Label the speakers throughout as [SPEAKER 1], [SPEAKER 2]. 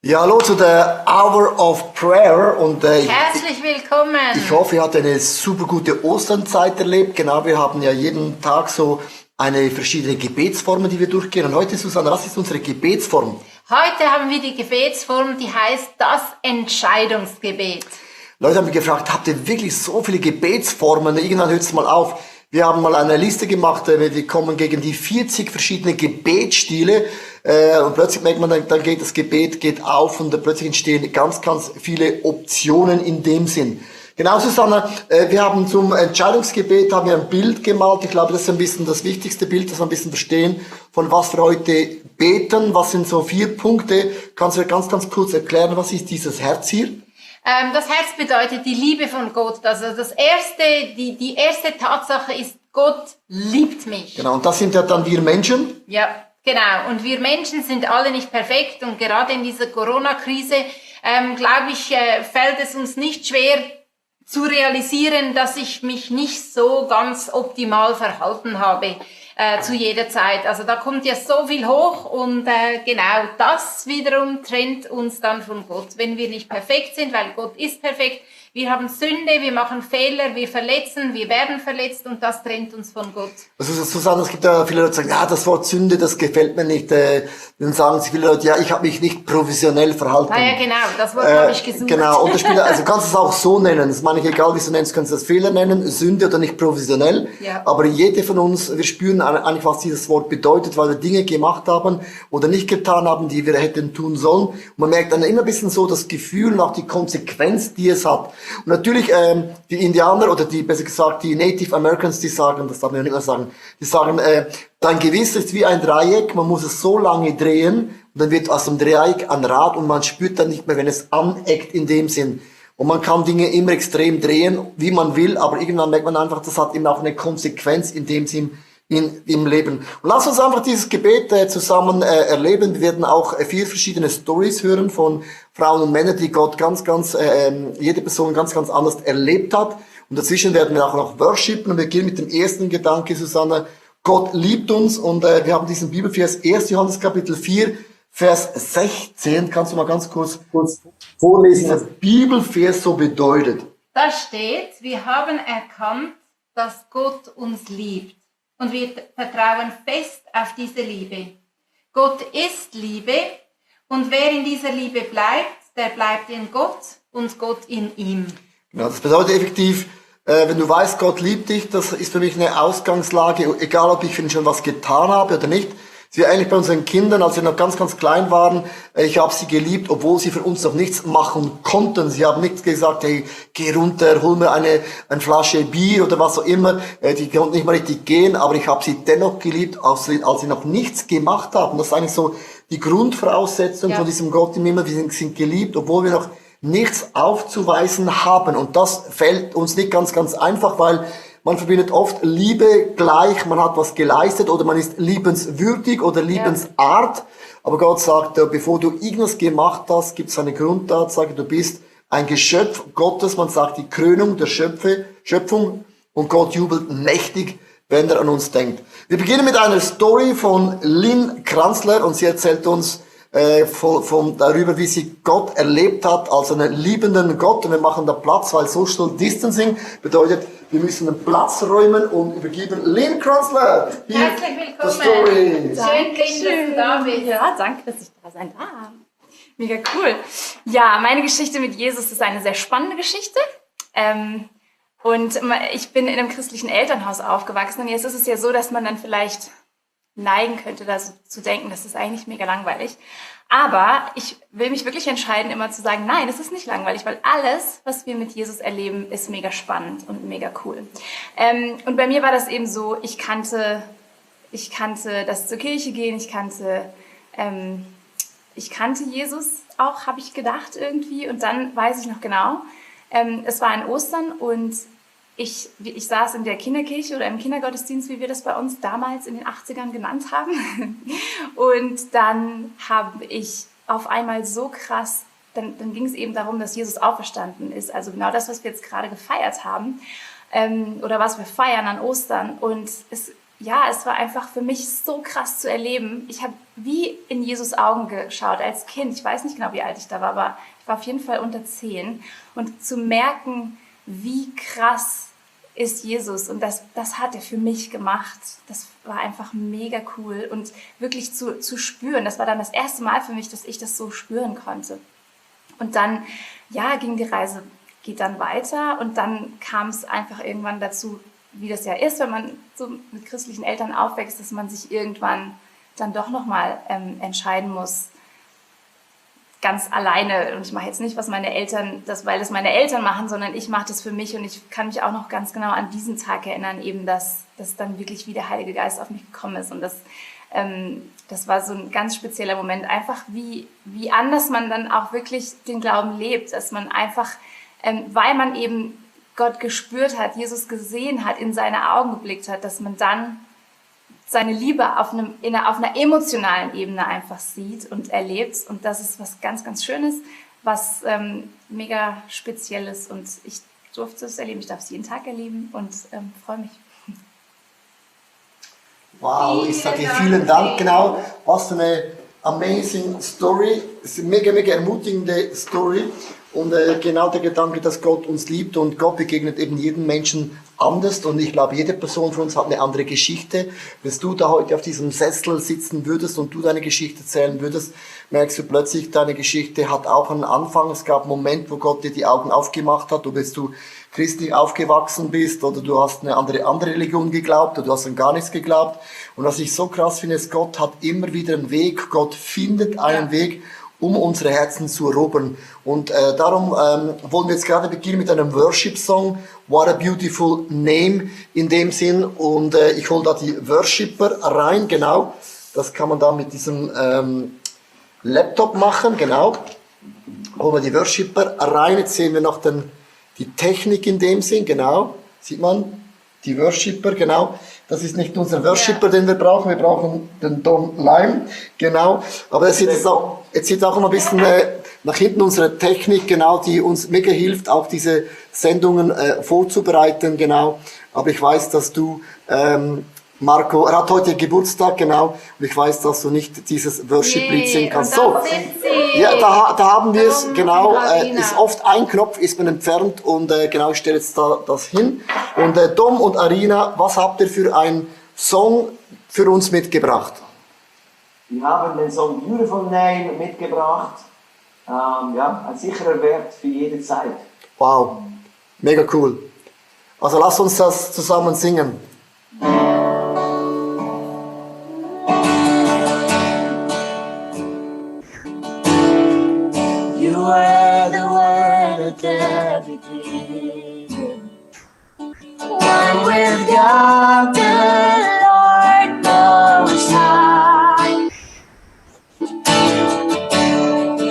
[SPEAKER 1] Ja, hallo zu der Hour of Prayer und
[SPEAKER 2] Herzlich willkommen.
[SPEAKER 1] ich hoffe, ihr habt eine super gute Osternzeit erlebt. Genau, wir haben ja jeden Tag so eine verschiedene Gebetsformen, die wir durchgehen. Und heute, Susanne, was ist unsere Gebetsform?
[SPEAKER 2] Heute haben wir die Gebetsform, die heißt das Entscheidungsgebet.
[SPEAKER 1] Leute haben mich gefragt, habt ihr wirklich so viele Gebetsformen? Irgendwann hört es mal auf. Wir haben mal eine Liste gemacht, wir kommen gegen die 40 verschiedene Gebetsstile und plötzlich merkt man, dann geht das Gebet geht auf und plötzlich entstehen ganz viele Optionen in dem Sinn. Genau, Susanne, wir haben zum Entscheidungsgebet haben wir ein Bild gemalt. Ich glaube, das ist ein bisschen das wichtigste Bild, dass wir ein bisschen verstehen, von was wir heute beten. Was sind so 4 Punkte? Kannst du ganz kurz erklären, was ist dieses Herz hier?
[SPEAKER 2] Das Herz bedeutet die Liebe von Gott. Also die erste Tatsache ist, Gott liebt mich.
[SPEAKER 1] Genau, und das sind ja dann wir Menschen.
[SPEAKER 2] Ja, genau. Und wir Menschen sind alle nicht perfekt. Und gerade in dieser Corona-Krise, glaube ich, fällt es uns nicht schwer zu realisieren, dass ich mich nicht so ganz optimal verhalten habe. Zu jeder Zeit. Also da kommt ja so viel hoch und genau das wiederum trennt uns dann von Gott. Wenn wir nicht perfekt sind, weil Gott ist perfekt, wir haben Sünde, wir machen Fehler, wir verletzen, wir werden verletzt und das trennt uns von Gott.
[SPEAKER 1] Also Susanne, es gibt ja viele Leute, die sagen, ja, das Wort Sünde, das gefällt mir nicht. Dann sagen sie viele Leute, ja, ich habe mich nicht professionell verhalten.
[SPEAKER 2] Ah ja, genau, das Wort habe ich gesucht.
[SPEAKER 1] Genau, und das Spiel, also kannst du es auch so nennen. Das meine ich, egal wie du es nennst, kannst du das Fehler nennen, Sünde oder nicht professionell.
[SPEAKER 2] Ja.
[SPEAKER 1] Aber jede von uns, wir spüren eigentlich, was dieses Wort bedeutet, weil wir Dinge gemacht haben oder nicht getan haben, die wir hätten tun sollen. Und man merkt dann immer ein bisschen so das Gefühl nach die Konsequenz, die es hat. Und natürlich, die Indianer oder besser gesagt, die Native Americans, die sagen, das darf man ja nicht mehr sagen, die sagen, dein Gewissen ist wie ein Dreieck, man muss es so lange drehen, und dann wird aus dem Dreieck ein Rad und man spürt dann nicht mehr, wenn es aneckt in dem Sinn. Und man kann Dinge immer extrem drehen, wie man will, aber irgendwann merkt man einfach, das hat eben auch eine Konsequenz in dem Sinn, im Leben. Und lass uns einfach dieses Gebet zusammen erleben. Wir werden auch 4 verschiedene Stories hören von Frauen und Männern, die Gott jede Person ganz anders erlebt hat. Und dazwischen werden wir auch noch worshipen. Und wir gehen mit dem ersten Gedanke, Susanne, Gott liebt uns. Und wir haben diesen Bibelvers 1. Johannes Kapitel 4, Vers 16. Kannst du mal ganz kurz vorlesen, was Bibelvers so bedeutet?
[SPEAKER 2] Da steht, wir haben erkannt, dass Gott uns liebt. Und wir vertrauen fest auf diese Liebe. Gott ist Liebe und wer in dieser Liebe bleibt, der bleibt in Gott und Gott in ihm.
[SPEAKER 1] Genau, das bedeutet effektiv, wenn du weißt, Gott liebt dich, das ist für mich eine Ausgangslage, egal ob ich für ihn schon was getan habe oder nicht. Es ist eigentlich bei unseren Kindern, als wir noch ganz klein waren, ich habe sie geliebt, obwohl sie für uns noch nichts machen konnten. Sie haben nichts gesagt, hey, geh runter, hol mir eine Flasche Bier oder was auch immer. Die konnten nicht mal richtig gehen, aber ich habe sie dennoch geliebt, als sie noch nichts gemacht haben. Das ist eigentlich so die Grundvoraussetzung von diesem Gott im Himmel. Wir sind geliebt, obwohl wir noch nichts aufzuweisen haben. Und das fällt uns nicht ganz einfach, weil man verbindet oft Liebe gleich, man hat was geleistet oder man ist liebenswürdig oder liebensart. Aber Gott sagt, bevor du irgendwas gemacht hast, gibt es eine Grundtatsache, du bist ein Geschöpf Gottes. Man sagt die Krönung der Schöpfung und Gott jubelt mächtig, wenn er an uns denkt. Wir beginnen mit einer Story von Lynn Kranzler und sie erzählt uns darüber, wie sie Gott erlebt hat als einen liebenden Gott. Und wir machen da Platz, weil Social Distancing bedeutet, wir müssen einen Platz räumen und übergeben Lynn Kranzler.
[SPEAKER 2] Herzlich willkommen.
[SPEAKER 1] Story.
[SPEAKER 2] Schön, dass du da bist.
[SPEAKER 3] Ja, danke, dass ich da sein darf. Mega cool. Ja, meine Geschichte mit Jesus ist eine sehr spannende Geschichte. Und ich bin in einem christlichen Elternhaus aufgewachsen. Und jetzt ist es ja so, dass man dann vielleicht neigen könnte, da so zu denken, das ist eigentlich mega langweilig. Aber ich will mich wirklich entscheiden, immer zu sagen, nein, es ist nicht langweilig, weil alles, was wir mit Jesus erleben, ist mega spannend und mega cool. Und bei mir war das eben so, ich kannte das zur Kirche gehen, ich kannte Jesus auch, habe ich gedacht irgendwie. Und dann weiß ich noch genau, es war ein Ostern und ich saß in der Kinderkirche oder im Kindergottesdienst, wie wir das bei uns damals in den 80ern genannt haben. Und dann habe ich auf einmal so krass, dann ging es eben darum, dass Jesus auferstanden ist. Also genau das, was wir jetzt gerade gefeiert haben oder was wir feiern an Ostern. Und ja, es war einfach für mich so krass zu erleben. Ich habe wie in Jesus Augen geschaut als Kind. Ich weiß nicht genau, wie alt ich da war, aber ich war auf jeden Fall unter 10. Und zu merken, wie krass ist Jesus. Und das hat er für mich gemacht. Das war einfach mega cool. Und wirklich zu spüren, das war dann das erste Mal für mich, dass ich das so spüren konnte. Und dann, ja, geht dann weiter. Und dann kam es einfach irgendwann dazu, wie das ja ist, wenn man so mit christlichen Eltern aufwächst, dass man sich irgendwann dann doch nochmal entscheiden muss, ganz alleine. Und ich mache jetzt nicht, was meine Eltern, weil es meine Eltern machen, sondern ich mache das für mich. Und ich kann mich auch noch ganz genau an diesen Tag erinnern, eben, dass dann wirklich wie der Heilige Geist auf mich gekommen ist. Und das war so ein ganz spezieller Moment. Einfach wie anders man dann auch wirklich den Glauben lebt. Dass man einfach, weil man eben Gott gespürt hat, Jesus gesehen hat, in seine Augen geblickt hat, dass man dann seine Liebe auf einer emotionalen Ebene einfach sieht und erlebt. Und das ist was ganz, ganz Schönes, was mega Spezielles. Und ich durfte es erleben. Ich darf es jeden Tag erleben und freue mich.
[SPEAKER 1] Wow, ich sage vielen Dank, genau. Was für eine amazing Story. Es ist eine mega, mega ermutigende Story. Und genau der Gedanke, dass Gott uns liebt und Gott begegnet eben jedem Menschen anders. Und ich glaube, jede Person von uns hat eine andere Geschichte. Wenn du da heute auf diesem Sessel sitzen würdest und du deine Geschichte erzählen würdest, merkst du plötzlich, deine Geschichte hat auch einen Anfang. Es gab einen Moment, wo Gott dir die Augen aufgemacht hat, ob jetzt du christlich aufgewachsen bist oder du hast eine andere Religion geglaubt oder du hast an gar nichts geglaubt. Und was ich so krass finde, ist, Gott hat immer wieder einen Weg. Gott findet einen Weg, um unsere Herzen zu erobern. Und darum wollen wir jetzt gerade beginnen mit einem Worship-Song, What a Beautiful Name in dem Sinn. Und ich hole da die Worshipper rein, genau. Das kann man da mit diesem Laptop machen, genau. Holen wir die Worshipper rein. Jetzt sehen wir noch die Technik in dem Sinn, genau. Sieht man? Die Worshipper, genau. Das ist nicht unser Worshipper, den wir brauchen den Don Lime, genau. Aber es sieht jetzt auch noch ein bisschen nach hinten unsere Technik, genau, die uns mega hilft, auch diese Sendungen vorzubereiten, genau. Aber ich weiß, dass du, Marco, er hat heute Geburtstag, genau, und ich weiß, dass du nicht dieses Worship-Lied singen kannst. So, ja, da haben wir es, genau, ist oft ein Knopf, ist man entfernt und genau, ich stelle jetzt da das hin. Und Dom und Arina, was habt ihr für einen Song für uns mitgebracht?
[SPEAKER 4] Wir haben den Song Beautiful Name mitgebracht, ja, ein sicherer Wert für jede Zeit.
[SPEAKER 1] Wow, mega cool. Also lass uns das zusammen singen.
[SPEAKER 4] You are the word of everything. One with God, the Lord Most High.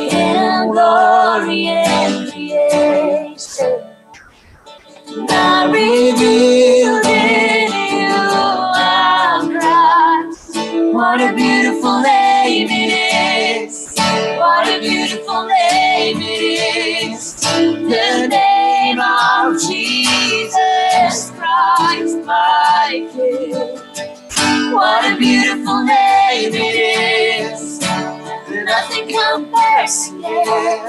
[SPEAKER 4] In glory and creation, not revealed in you are Christ. What a beautiful name it is. What a beautiful name it is. The name of Jesus Christ, my King. What a beautiful name it is. Nothing compares to it.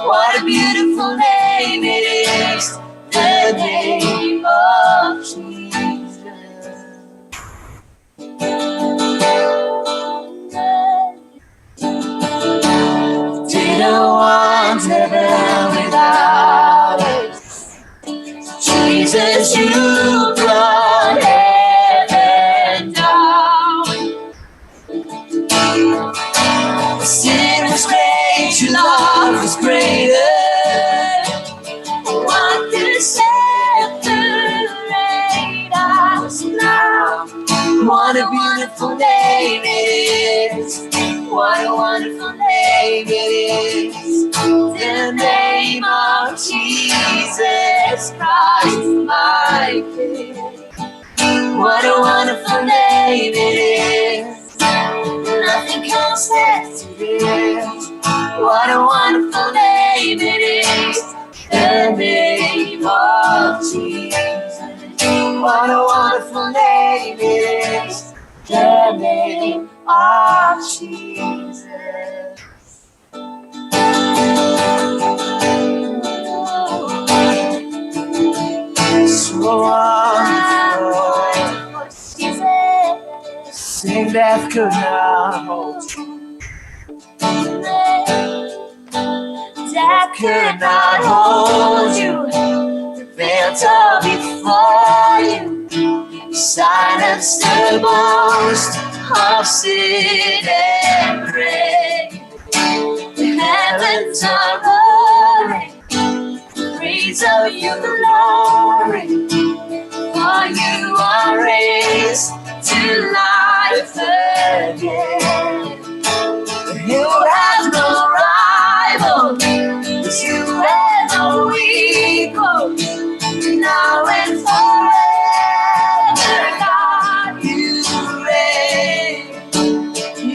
[SPEAKER 4] What a beautiful name it is. The name of Jesus. Didn't want heaven without us. Jesus, you brought heaven down. Sin was great, your love was greater. What could separate us now? What a beautiful name it is. What a wonderful name it is. The name of Jesus Christ, my King. What a wonderful name it is. Nothing compares to this. What a wonderful name it is. The name of Jesus. What a wonderful name it is.
[SPEAKER 3] of Jesus.
[SPEAKER 4] So wonderful. Sing death could not hold you.
[SPEAKER 3] Death could not hold you. The veil tore before you. Silence the boast of sin and grave. The heavens are roaring, praise of your glory. For you are raised to life again. You have no rival, you have no equal. Now and forever, God, you reign.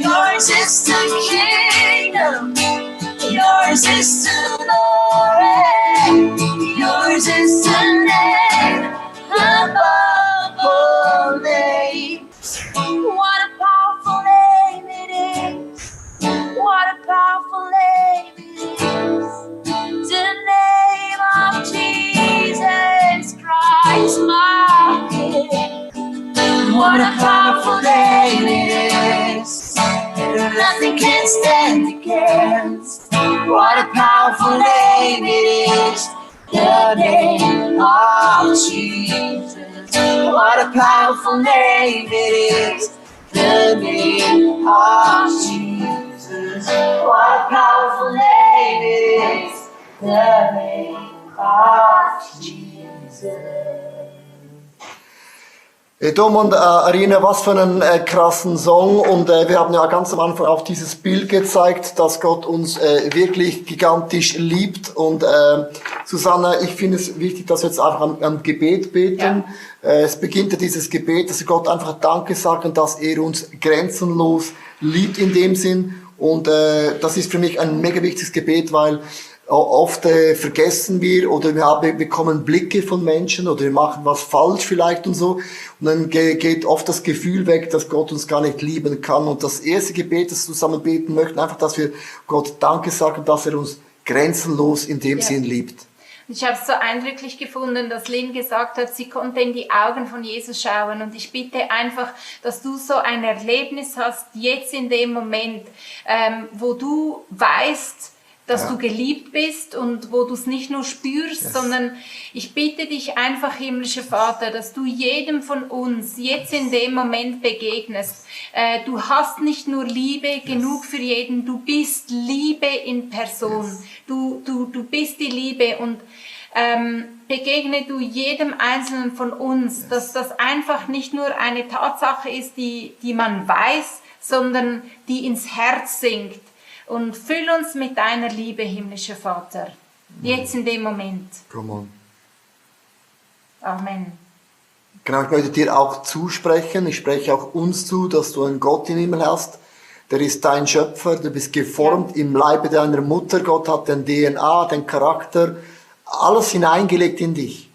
[SPEAKER 3] Yours is the kingdom, yours is the glory, yours is the name above all names. What a powerful name it is. What a powerful name it is. The name of Jesus Christ, my King. What a powerful name it is. Nothing can stand against. What a powerful name it is. The name of Jesus. What a powerful name it is. The name of Jesus. What a powerful name it is. The name of Jesus.
[SPEAKER 1] Dom und Arina, was für einen krassen Song, und wir haben ja ganz am Anfang auch dieses Bild gezeigt, dass Gott uns wirklich gigantisch liebt, und Susanne, ich finde es wichtig, dass wir jetzt einfach am Gebet beten. Ja. Es beginnt ja dieses Gebet, dass wir Gott einfach Danke sagen, dass er uns grenzenlos liebt in dem Sinn, und das ist für mich ein mega wichtiges Gebet, weil oft vergessen wir, oder wir bekommen Blicke von Menschen, oder wir machen was falsch vielleicht und so, und dann geht oft das Gefühl weg, dass Gott uns gar nicht lieben kann. Und das erste Gebet, das wir zusammen beten möchten, einfach, dass wir Gott Danke sagen, dass er uns grenzenlos in dem Sinn liebt.
[SPEAKER 2] Ich habe es so eindrücklich gefunden, dass Lynn gesagt hat, sie konnte in die Augen von Jesus schauen. Und ich bitte einfach, dass du so ein Erlebnis hast, jetzt in dem Moment, wo du weißt, dass du geliebt bist, und wo du es nicht nur spürst, sondern ich bitte dich einfach, himmlischer Vater, dass du jedem von uns jetzt in dem Moment begegnest. Du hast nicht nur Liebe genug für jeden, du bist Liebe in Person. Du bist die Liebe, und begegne du jedem Einzelnen von uns, dass das einfach nicht nur eine Tatsache ist, die man weiß, sondern die ins Herz sinkt. Und füll uns mit deiner Liebe, himmlischer Vater. Jetzt in dem Moment.
[SPEAKER 1] Come on.
[SPEAKER 2] Amen.
[SPEAKER 1] Genau, ich möchte dir auch zusprechen, ich spreche auch uns zu, dass du einen Gott im Himmel hast. Der ist dein Schöpfer, du bist geformt im Leibe deiner Mutter. Gott hat den DNA, den Charakter, alles hineingelegt in dich.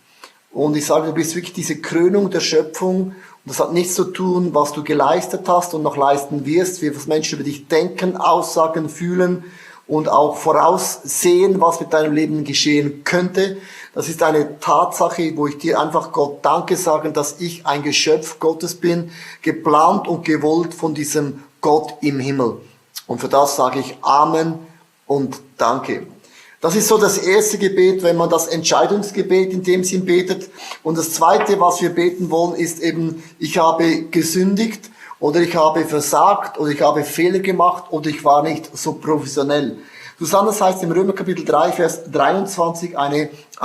[SPEAKER 1] Und ich sage, du bist wirklich diese Krönung der Schöpfung. Und das hat nichts zu tun, was du geleistet hast und noch leisten wirst, wie was Menschen über dich denken, aussagen, fühlen und auch voraussehen, was mit deinem Leben geschehen könnte. Das ist eine Tatsache, wo ich dir einfach Gott Danke sagen, dass ich ein Geschöpf Gottes bin, geplant und gewollt von diesem Gott im Himmel. Und für das sage ich Amen und Danke. Das ist so das erste Gebet, wenn man das Entscheidungsgebet in dem Sinn betet. Und das zweite, was wir beten wollen, ist eben, ich habe gesündigt, oder ich habe versagt, oder ich habe Fehler gemacht, oder ich war nicht so professionell. Susanne, das heißt im Römer Kapitel 3, Vers 23,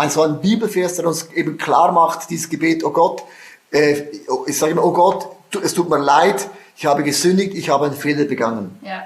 [SPEAKER 1] so ein Bibelvers, der uns eben klar macht, dieses Gebet, oh Gott, ich sage immer, oh Gott, es tut mir leid, ich habe gesündigt, ich habe einen Fehler begangen.
[SPEAKER 2] Ja.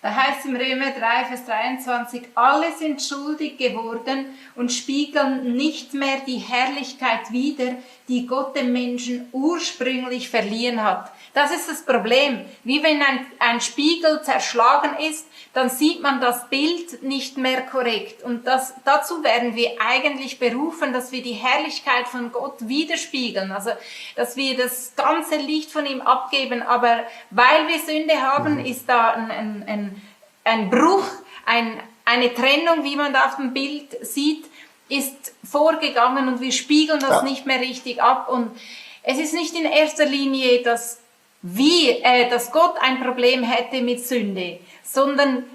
[SPEAKER 2] Da heißt im Römer 3, Vers 23, alle sind schuldig geworden und spiegeln nicht mehr die Herrlichkeit wider, die Gott dem Menschen ursprünglich verliehen hat. Das ist das Problem. Wie wenn ein Spiegel zerschlagen ist, dann sieht man das Bild nicht mehr korrekt. Und dazu werden wir eigentlich berufen, dass wir die Herrlichkeit von Gott widerspiegeln. Also, dass wir das ganze Licht von ihm abgeben. Aber weil wir Sünde haben, ist da ein Bruch, eine Trennung, wie man da auf dem Bild sieht, ist vorgegangen und wir spiegeln das nicht mehr richtig ab. Und es ist nicht in erster Linie, dass Gott ein Problem hätte mit Sünde, sondern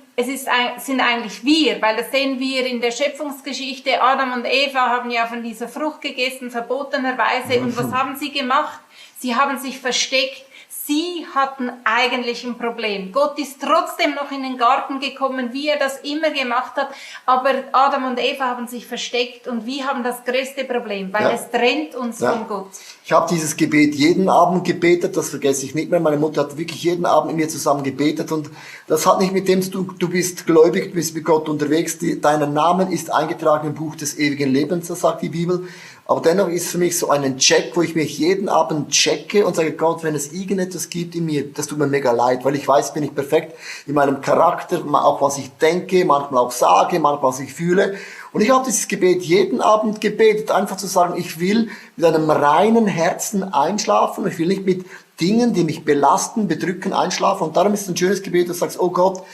[SPEAKER 2] sind eigentlich wir, weil das sehen wir in der Schöpfungsgeschichte. Adam und Eva haben ja von dieser Frucht gegessen, verbotenerweise. Und was haben sie gemacht? Sie haben sich versteckt. Sie hatten eigentlich ein Problem. Gott ist trotzdem noch in den Garten gekommen, wie er das immer gemacht hat. Aber Adam und Eva haben sich versteckt und wir haben das größte Problem, weil es trennt uns von Gott.
[SPEAKER 1] Ich habe dieses Gebet jeden Abend gebetet, das vergesse ich nicht mehr. Meine Mutter hat wirklich jeden Abend mit mir zusammen gebetet und das hat nicht mit dem zu tun, du bist gläubig, du bist mit Gott unterwegs, dein Name ist eingetragen im Buch des ewigen Lebens, das sagt die Bibel. Aber dennoch ist für mich so ein Check, wo ich mich jeden Abend checke und sage, Gott, wenn es irgendetwas gibt in mir, das tut mir mega leid, weil ich weiß, ich bin nicht perfekt in meinem Charakter, auch was ich denke, manchmal auch sage, manchmal was ich fühle. Und ich habe dieses Gebet jeden Abend gebetet, einfach zu sagen, ich will mit einem reinen Herzen einschlafen, ich will nicht mit Dingen, die mich belasten, bedrücken, einschlafen. Und darum ist es ein schönes Gebet, das sagst, oh Gott,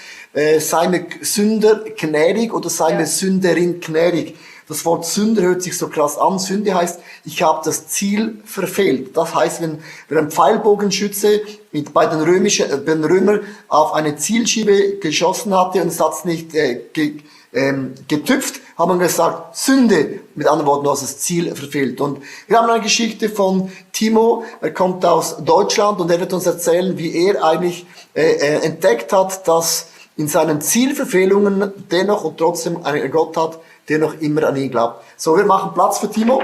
[SPEAKER 1] sei mir Sünder gnädig oder sei mir Sünderin gnädig. Das Wort Sünder hört sich so krass an. Sünde heißt, ich habe das Ziel verfehlt. Das heißt, wenn ein Pfeilbogenschütze bei den Römern auf eine Zielscheibe geschossen hatte und es hat nicht getüpft, haben wir gesagt, Sünde. Mit anderen Worten, du hast das Ziel verfehlt. Und wir haben eine Geschichte von Timo, er kommt aus Deutschland und er wird uns erzählen, wie er eigentlich entdeckt hat, dass in seinen Zielverfehlungen dennoch und trotzdem einen Gott hat, der noch immer an ihn glaubt. So, wir machen Platz für Timo.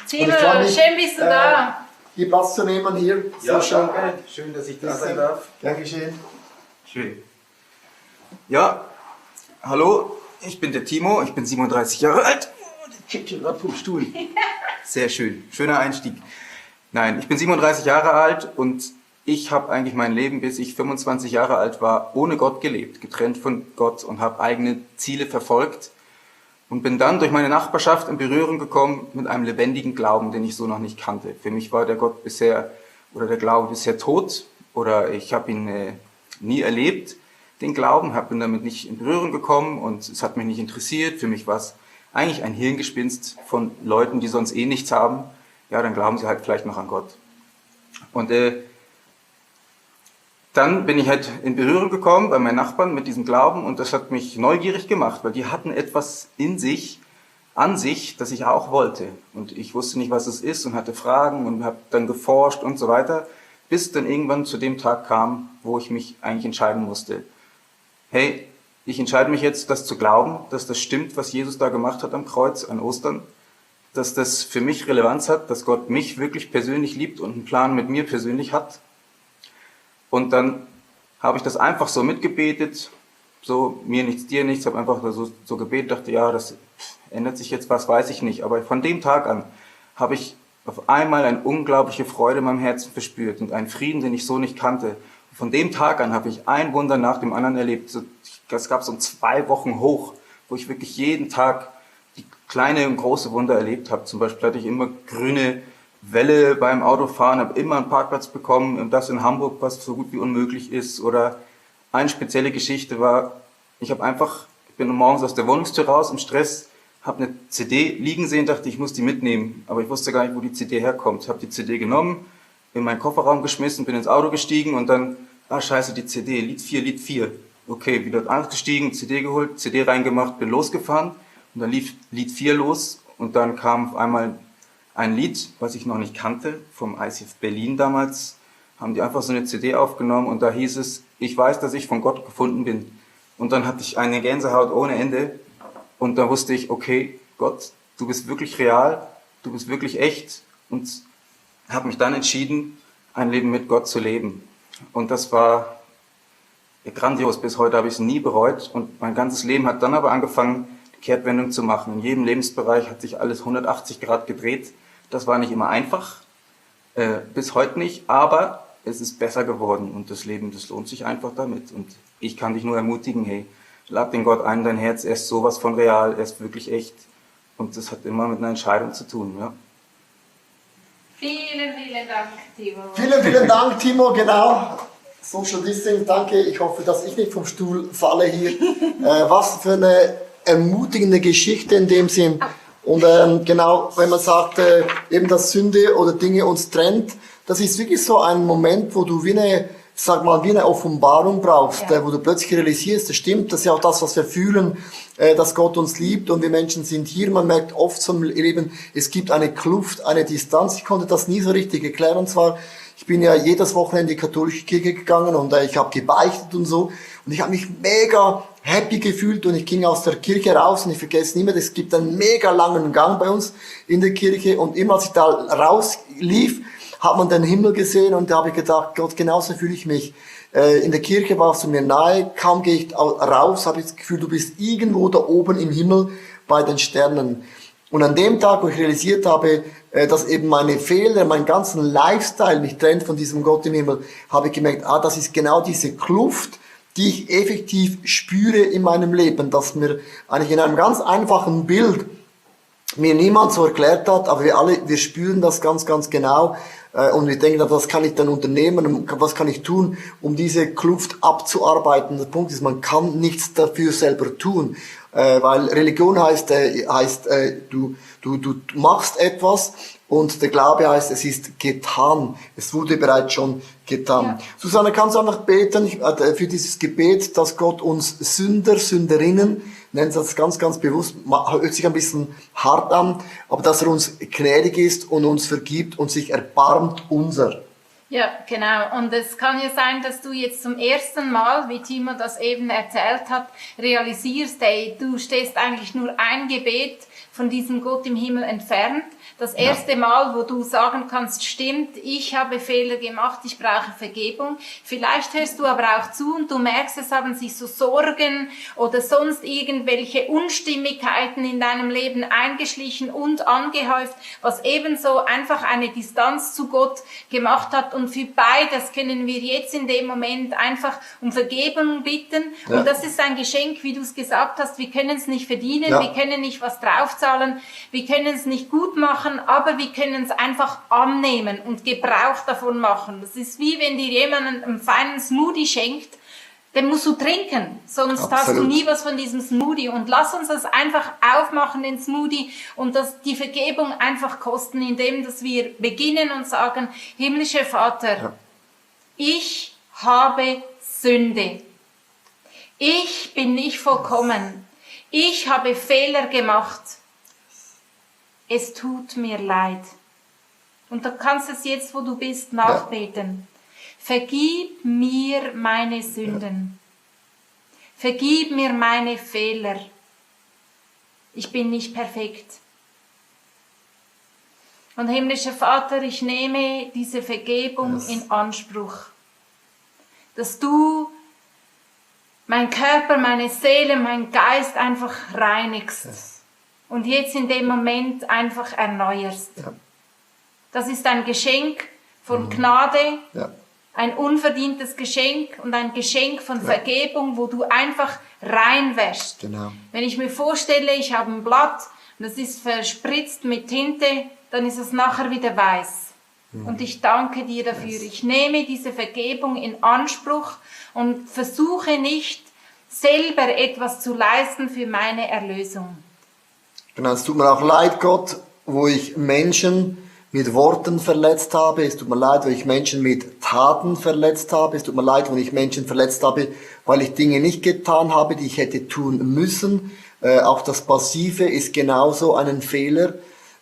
[SPEAKER 2] Timo, schön bist du da.
[SPEAKER 1] Hier Platz zu nehmen, hier.
[SPEAKER 5] Ja, schön. Schön, dass ich da sein darf.
[SPEAKER 1] Gern geschehen.
[SPEAKER 5] Schön. Ja, hallo, ich bin der Timo, ich bin 37 Jahre alt. Oh, der kickt hier gerade vom Stuhl. Sehr schön, schöner Einstieg. Nein, ich bin 37 Jahre alt und ich habe eigentlich mein Leben, bis ich 25 Jahre alt war, ohne Gott gelebt, getrennt von Gott und habe eigene Ziele verfolgt. Und bin dann durch meine Nachbarschaft in Berührung gekommen mit einem lebendigen Glauben, den ich so noch nicht kannte. Für mich war der Gott bisher, oder der Glaube bisher tot, oder ich habe ihn nie erlebt, den Glauben, bin damit nicht in Berührung gekommen und es hat mich nicht interessiert. Für mich war es eigentlich ein Hirngespinst von Leuten, die sonst eh nichts haben. Ja, dann glauben sie halt vielleicht noch an Gott. Und dann bin ich halt in Berührung gekommen bei meinen Nachbarn mit diesem Glauben und das hat mich neugierig gemacht, weil die hatten etwas an sich, das ich auch wollte. Und ich wusste nicht, was es ist und hatte Fragen und habe dann geforscht und so weiter, bis dann irgendwann zu dem Tag kam, wo ich mich eigentlich entscheiden musste. Hey, ich entscheide mich jetzt, das zu glauben, dass das stimmt, was Jesus da gemacht hat am Kreuz, an Ostern, dass das für mich Relevanz hat, dass Gott mich wirklich persönlich liebt und einen Plan mit mir persönlich hat. Und dann habe ich das einfach so mitgebetet, so mir nichts, dir nichts, habe einfach so gebetet, dachte, ja, das ändert sich jetzt was, weiß ich nicht. Aber von dem Tag an habe ich auf einmal eine unglaubliche Freude in meinem Herzen verspürt und einen Frieden, den ich so nicht kannte. Und von dem Tag an habe ich ein Wunder nach dem anderen erlebt. Es gab so 2 Wochen hoch, wo ich wirklich jeden Tag die kleine und große Wunder erlebt habe. Zum Beispiel hatte ich immer grüne Welle beim Autofahren, habe immer einen Parkplatz bekommen, und das in Hamburg, was so gut wie unmöglich ist. Oder eine spezielle Geschichte war, ich bin morgens aus der Wohnungstür raus im Stress, habe eine CD liegen sehen, dachte, ich muss die mitnehmen, aber ich wusste gar nicht, wo die CD herkommt. Habe die CD genommen, in meinen Kofferraum geschmissen, bin ins Auto gestiegen und dann, scheiße, die CD, Lied 4. Okay, wieder ausgestiegen, CD geholt, CD reingemacht, bin losgefahren und dann lief Lied 4 los und dann kam auf einmal ein Lied, was ich noch nicht kannte, vom ICF Berlin damals, haben die einfach so eine CD aufgenommen und da hieß es, ich weiß, dass ich von Gott gefunden bin. Und dann hatte ich eine Gänsehaut ohne Ende und da wusste ich, okay, Gott, du bist wirklich real, du bist wirklich echt, und habe mich dann entschieden, ein Leben mit Gott zu leben. Und das war grandios, bis heute habe ich es nie bereut und mein ganzes Leben hat dann aber angefangen, die Kehrtwendung zu machen. In jedem Lebensbereich hat sich alles 180 Grad gedreht. Das war nicht immer einfach, bis heute nicht, aber es ist besser geworden und das Leben, das lohnt sich einfach damit. Und ich kann dich nur ermutigen, hey, lad den Gott ein, dein Herz, er ist sowas von real, er ist wirklich echt. Und das hat immer mit einer Entscheidung zu tun, ja.
[SPEAKER 2] Vielen, vielen Dank, Timo.
[SPEAKER 1] Vielen, vielen Dank, Timo, genau. Social Distancing, danke. Ich hoffe, dass ich nicht vom Stuhl falle hier. Was für eine ermutigende Geschichte in dem Sinn. Und genau, wenn man sagt, eben dass Sünde oder Dinge uns trennt, das ist wirklich so ein Moment, wo du wie eine Offenbarung brauchst, wo du plötzlich realisierst, das stimmt, das ist ja auch das, was wir fühlen, dass Gott uns liebt und wir Menschen sind hier. Man merkt oft zum Leben, es gibt eine Kluft, eine Distanz. Ich konnte das nie so richtig erklären. Und zwar, ich bin ja jedes Wochenende in die katholische Kirche gegangen und ich habe gebeichtet und so. Und ich habe mich mega happy gefühlt und ich ging aus der Kirche raus und ich vergesse nie mehr, es gibt einen mega langen Gang bei uns in der Kirche und immer als ich da rauslief, hat man den Himmel gesehen und da habe ich gedacht, Gott, genauso fühle ich mich. In der Kirche warst du mir nahe, kaum gehe ich raus, habe ich das Gefühl, du bist irgendwo da oben im Himmel bei den Sternen. Und an dem Tag, wo ich realisiert habe, dass eben meine Fehler, mein ganzen Lifestyle mich trennt von diesem Gott im Himmel, habe ich gemerkt, das ist genau diese Kluft, die ich effektiv spüre in meinem Leben, dass mir eigentlich in einem ganz einfachen Bild mir niemand so erklärt hat, aber wir spüren das ganz, ganz genau. Und wir denken, was kann ich dann unternehmen, was kann ich tun, um diese Kluft abzuarbeiten. Der Punkt ist, man kann nichts dafür selber tun, weil Religion heißt, du machst etwas und der Glaube heißt, es ist getan. Es wurde bereits schon getan. Ja. Susanne, kannst du einfach beten für dieses Gebet, dass Gott uns Sünder, Sünderinnen, nennt das ganz, ganz bewusst, hört sich ein bisschen hart an, aber dass er uns gnädig ist und uns vergibt und sich erbarmt unser.
[SPEAKER 2] Ja, genau. Und es kann ja sein, dass du jetzt zum ersten Mal, wie Timo das eben erzählt hat, realisierst, ey, du stehst eigentlich nur ein Gebet von diesem Gott im Himmel entfernt. Das erste Mal, wo du sagen kannst, stimmt, ich habe Fehler gemacht, ich brauche Vergebung. Vielleicht hörst du aber auch zu und du merkst, es haben sich so Sorgen oder sonst irgendwelche Unstimmigkeiten in deinem Leben eingeschlichen und angehäuft, was ebenso einfach eine Distanz zu Gott gemacht hat. Und für beides können wir jetzt in dem Moment einfach um Vergebung bitten. Ja. Und das ist ein Geschenk, wie du es gesagt hast. Wir können es nicht verdienen, wir können nicht was draufzahlen, wir können es nicht gut machen, aber wir können es einfach annehmen und Gebrauch davon machen. Das ist wie wenn dir jemand einen feinen Smoothie schenkt, den musst du trinken, sonst Absolut. Hast du nie was von diesem Smoothie. Und lass uns das einfach aufmachen, den Smoothie, und die Vergebung einfach kosten, indem dass wir beginnen und sagen, himmlischer Vater, ich habe Sünde. Ich bin nicht vollkommen. Ich habe Fehler gemacht. Es tut mir leid. Und du kannst es jetzt, wo du bist, nachbeten. Vergib mir meine Sünden. Vergib mir meine Fehler. Ich bin nicht perfekt. Und himmlischer Vater, ich nehme diese Vergebung in Anspruch. Dass du mein Körper, meine Seele, mein Geist einfach reinigst. Und jetzt in dem Moment einfach erneuerst. Ja. Das ist ein Geschenk von Gnade, ein unverdientes Geschenk und ein Geschenk von Vergebung, wo du einfach reinwäschst. Genau. Wenn ich mir vorstelle, ich habe ein Blatt und das ist verspritzt mit Tinte, dann ist es nachher wieder weiß. Und ich danke dir dafür. Ich nehme diese Vergebung in Anspruch und versuche nicht, selber etwas zu leisten für meine Erlösung.
[SPEAKER 1] Genau, es tut mir auch leid, Gott, wo ich Menschen mit Worten verletzt habe. Es tut mir leid, wo ich Menschen mit Taten verletzt habe. Es tut mir leid, wo ich Menschen verletzt habe, weil ich Dinge nicht getan habe, die ich hätte tun müssen. Auch das Passive ist genauso ein Fehler.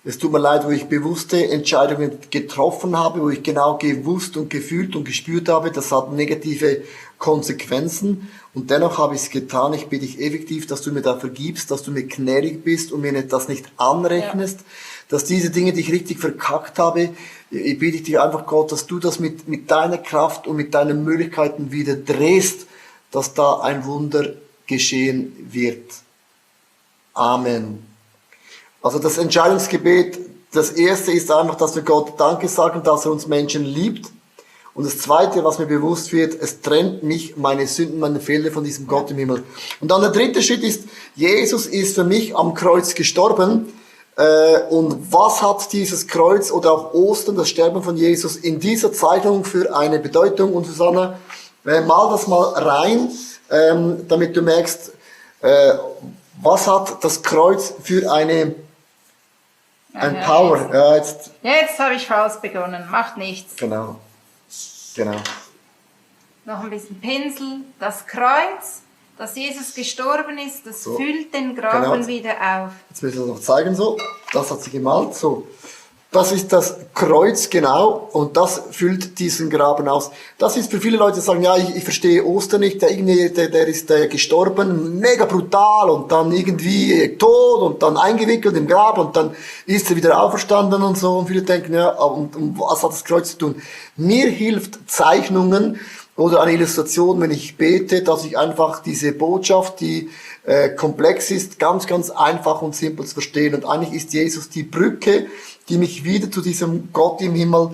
[SPEAKER 1] Es tut mir leid, wo ich bewusste Entscheidungen getroffen habe, wo ich genau gewusst und gefühlt und gespürt habe, das hat negative Konsequenzen. Und dennoch habe ich es getan. Ich bitte dich effektiv, dass du mir da vergibst, dass du mir gnädig bist und mir das nicht anrechnest, dass diese Dinge, die ich richtig verkackt habe, ich bitte dich einfach, Gott, dass du das mit deiner Kraft und mit deinen Möglichkeiten wieder drehst, dass da ein Wunder geschehen wird. Amen. Also das Entscheidungsgebet, das erste ist einfach, dass wir Gott Danke sagen, dass er uns Menschen liebt Und das Zweite, was mir bewusst wird, es trennt mich, meine Sünden, meine Fehler von diesem Gott im Himmel. Und dann der dritte Schritt ist, Jesus ist für mich am Kreuz gestorben. Und was hat dieses Kreuz oder auch Ostern, das Sterben von Jesus, in dieser Zeichnung für eine Bedeutung? Und Susanne, mal das mal rein, damit du merkst, was hat das Kreuz für ein Power? Ja,
[SPEAKER 2] jetzt habe ich falsch begonnen, macht nichts.
[SPEAKER 1] Genau.
[SPEAKER 2] Noch ein bisschen Pinsel. Das Kreuz, dass Jesus gestorben ist, das
[SPEAKER 1] So.
[SPEAKER 2] füllt den Graben
[SPEAKER 1] Genau.
[SPEAKER 2] wieder auf.
[SPEAKER 1] Jetzt müssen wir es noch zeigen, so. Das hat sie gemalt, so. Das ist das Kreuz, genau, und das füllt diesen Graben aus. Das ist für viele Leute, die sagen, ja, ich verstehe Ostern nicht, der ist gestorben, mega brutal, und dann irgendwie tot, und dann eingewickelt im Grab, und dann ist er wieder auferstanden und so, und viele denken, ja, und was hat das Kreuz zu tun? Mir hilft Zeichnungen oder eine Illustration, wenn ich bete, dass ich einfach diese Botschaft, die komplex ist, ganz, ganz einfach und simpel zu verstehen. Und eigentlich ist Jesus die Brücke, die mich wieder zu diesem Gott im Himmel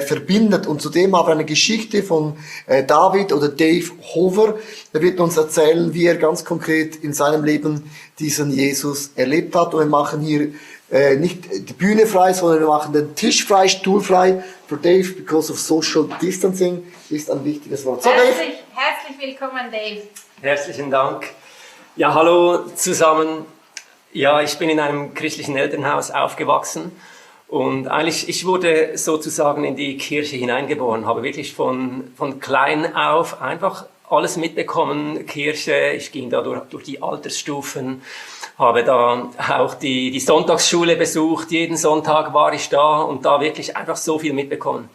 [SPEAKER 1] verbindet. Und zudem habe ich eine Geschichte von David oder Dave Hover. Er wird uns erzählen, wie er ganz konkret in seinem Leben diesen Jesus erlebt hat. Und wir machen hier nicht die Bühne frei, sondern wir machen den Tisch frei, Stuhl frei. Für Dave, because of social distancing, ist ein wichtiges Wort. So, Dave.
[SPEAKER 2] Herzlich willkommen, Dave.
[SPEAKER 6] Herzlichen Dank. Ja, hallo zusammen. Ja, ich bin in einem christlichen Elternhaus aufgewachsen und eigentlich, ich wurde sozusagen in die Kirche hineingeboren, habe wirklich von klein auf einfach alles mitbekommen, Kirche. Ich ging da durch die Altersstufen, habe da auch die Sonntagsschule besucht, jeden Sonntag war ich da und da wirklich einfach so viel mitbekommen.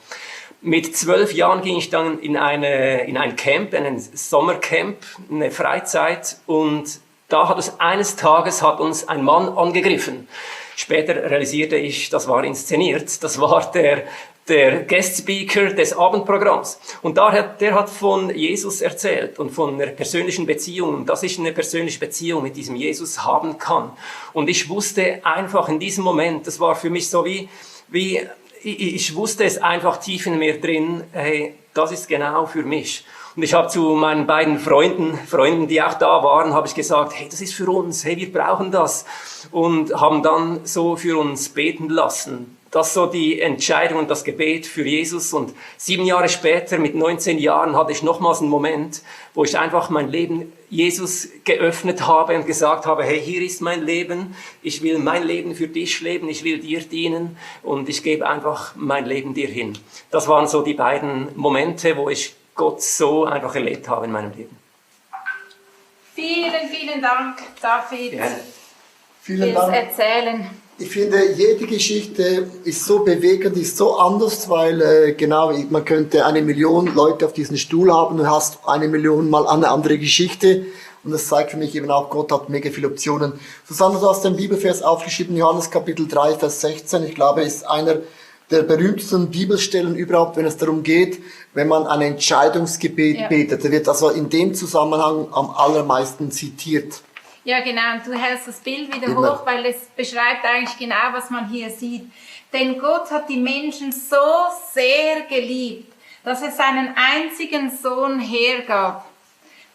[SPEAKER 6] Mit 12 Jahren ging ich dann in ein Camp, ein Sommercamp, eine Freizeit, und da hat es eines Tages hat uns ein Mann angegriffen. Später realisierte ich, das war inszeniert, das war der Guest Speaker des Abendprogramms. Und der hat von Jesus erzählt und von einer persönlichen Beziehung, dass ich eine persönliche Beziehung mit diesem Jesus haben kann. Und ich wusste einfach in diesem Moment, das war für mich so wie ich wusste es einfach tief in mir drin, hey, das ist genau für mich. Und ich habe zu meinen beiden Freunden, die auch da waren, habe ich gesagt, hey, das ist für uns, hey, wir brauchen das. Und haben dann so für uns beten lassen. Das ist so die Entscheidung und das Gebet für Jesus. Und 7 Jahre später, mit 19 Jahren, hatte ich nochmals einen Moment, wo ich einfach mein Leben Jesus geöffnet habe und gesagt habe, hey, hier ist mein Leben. Ich will mein Leben für dich leben. Ich will dir dienen. Und ich gebe einfach mein Leben dir hin. Das waren so die beiden Momente, wo ich Gott so einfach erlebt habe in meinem Leben.
[SPEAKER 2] Vielen, vielen Dank, David,
[SPEAKER 1] Vielen
[SPEAKER 2] fürs
[SPEAKER 1] Dank.
[SPEAKER 2] Erzählen.
[SPEAKER 1] Ich finde, jede Geschichte ist so bewegend, ist so anders, weil genau, man könnte 1 Million Leute auf diesen Stuhl haben und hast 1 Million mal eine andere Geschichte. Und das zeigt für mich eben auch, Gott hat mega viele Optionen. Susanne, du hast den Bibelvers aufgeschrieben, Johannes Kapitel 3, Vers 16. Ich glaube, ist einer der berühmtesten Bibelstellen überhaupt, wenn es darum geht, wenn man ein Entscheidungsgebet betet. Der wird also in dem Zusammenhang am allermeisten zitiert.
[SPEAKER 2] Ja, genau. Und du hältst das Bild wieder
[SPEAKER 1] Immer.
[SPEAKER 2] hoch, weil es beschreibt eigentlich genau, was man hier sieht. Denn Gott hat die Menschen so sehr geliebt, dass er seinen einzigen Sohn hergab,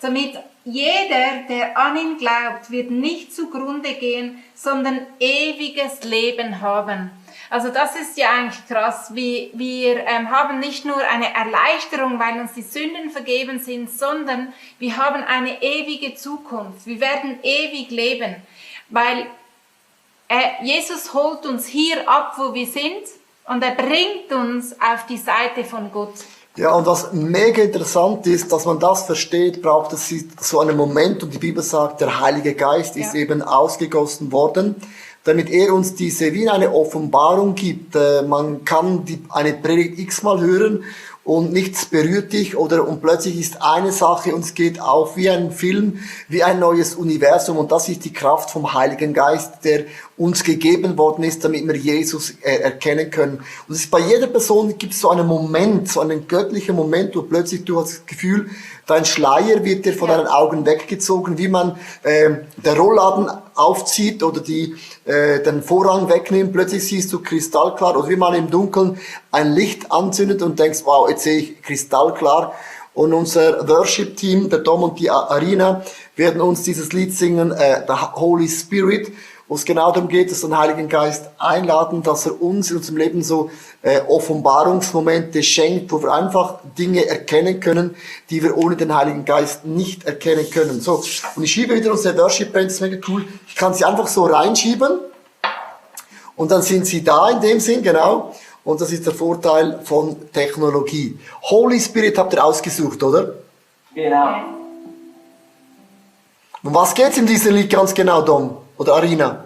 [SPEAKER 2] damit jeder, der an ihn glaubt, wird nicht zugrunde gehen, sondern ewiges Leben haben. Also das ist ja eigentlich krass. Wir haben nicht nur eine Erleichterung, weil uns die Sünden vergeben sind, sondern wir haben eine ewige Zukunft. Wir werden ewig leben, weil Jesus holt uns hier ab, wo wir sind, und er bringt uns auf die Seite von Gott.
[SPEAKER 1] Ja, und was mega interessant ist, dass man das versteht, braucht es so einen Moment, und die Bibel sagt, der Heilige Geist ist eben ausgegossen worden, damit er uns diese wie eine Offenbarung gibt. Man kann eine Predigt x-mal hören und nichts berührt dich und plötzlich ist eine Sache und es geht auf wie ein Film, wie ein neues Universum, und das ist die Kraft vom Heiligen Geist, der uns gegeben worden ist, damit wir Jesus erkennen können. Und es ist bei jeder Person gibt es so einen Moment, so einen göttlichen Moment, wo plötzlich du hast das Gefühl, dein Schleier wird dir von deinen Augen weggezogen, wie man der Rollladen aufzieht oder die den Vorrang wegnimmt. Plötzlich siehst du kristallklar, oder wie man im Dunkeln ein Licht anzündet und denkst, wow, jetzt sehe ich kristallklar. Und unser Worship-Team, der Dom und die Arina, werden uns dieses Lied singen, The Holy Spirit, wo es genau darum geht, dass wir den Heiligen Geist einladen, dass er uns in unserem Leben so Offenbarungsmomente schenkt, wo wir einfach Dinge erkennen können, die wir ohne den Heiligen Geist nicht erkennen können. So, und ich schiebe wieder unsere Worship-Band, das ist mega cool. Ich kann sie einfach so reinschieben und dann sind sie da in dem Sinn, genau. Und das ist der Vorteil von Technologie. Holy Spirit habt ihr ausgesucht, oder?
[SPEAKER 4] Genau.
[SPEAKER 1] Um was geht's in diesem Lied ganz genau, Dom? Oder Arina?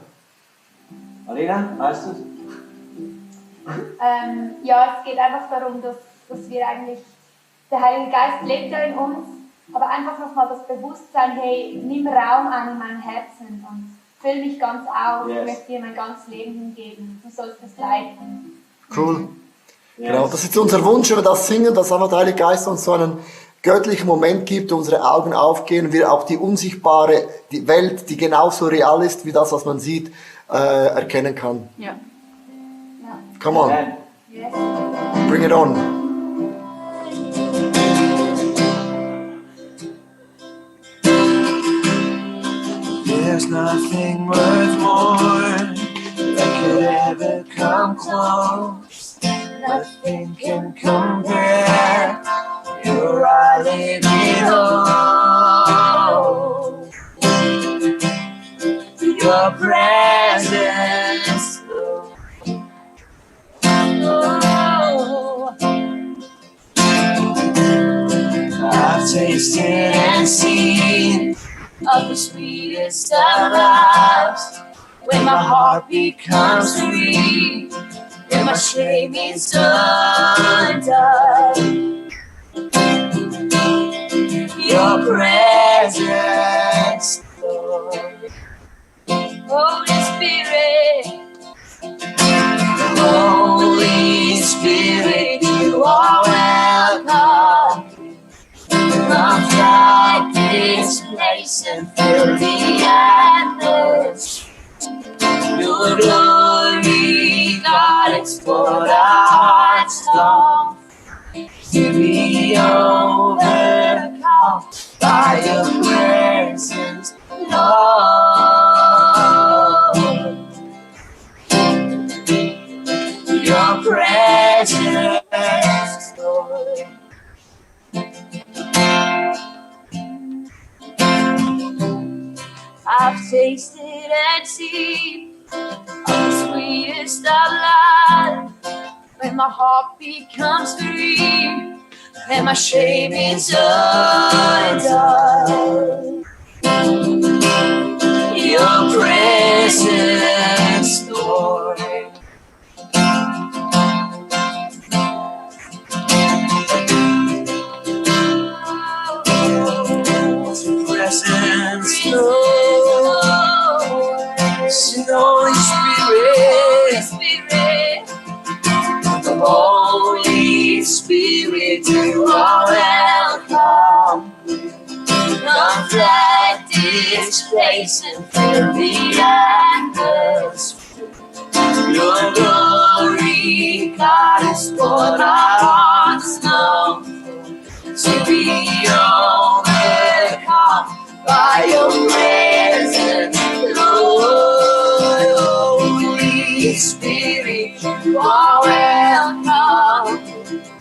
[SPEAKER 4] Arina, weißt du?
[SPEAKER 7] Ja, es geht einfach darum, dass wir eigentlich, der Heilige Geist lebt ja in uns, aber einfach nochmal das Bewusstsein, hey, nimm Raum ein in meinem Herzen und füll mich ganz auf,
[SPEAKER 4] Yes.
[SPEAKER 7] ich möchte dir mein ganzes Leben hingeben, du sollst es leiten.
[SPEAKER 1] Cool. Genau, das ist unser Wunsch, wenn wir das singen, dass einfach der Heilige Geist uns so einen göttlichen Moment gibt, unsere Augen aufgehen, wir auch die unsichtbare, die Welt, die genauso real ist wie das, was man sieht, erkennen kann.
[SPEAKER 3] Ja.
[SPEAKER 1] Come on,
[SPEAKER 4] Amen.
[SPEAKER 7] Yes.
[SPEAKER 1] bring it on.
[SPEAKER 8] There's nothing worth more that could ever come close. Nothing can compare. You're our living hope. Your presence, oh, I've tasted and seen of the sweetest of loves, when my heart becomes free, when my shame is undone. Your presence, Lord. Holy Spirit, Holy Spirit, you are welcome. Come flood this place and fill the atmosphere. Your glory, God, it's what our hearts long to be overcome by your presence, Lord. Your presence, Lord. I've tasted and seen of the sweetest of love, when my heart becomes free, and my shame is undone. Your presence, Lord. Your presence, Lord. Sing, Holy Spirit, Holy Spirit, you are welcome. Come flood this place and fill the atmosphere. Your glory, God, is what our hearts long to be overcome by your presence, Lord. Holy Spirit, you are welcome.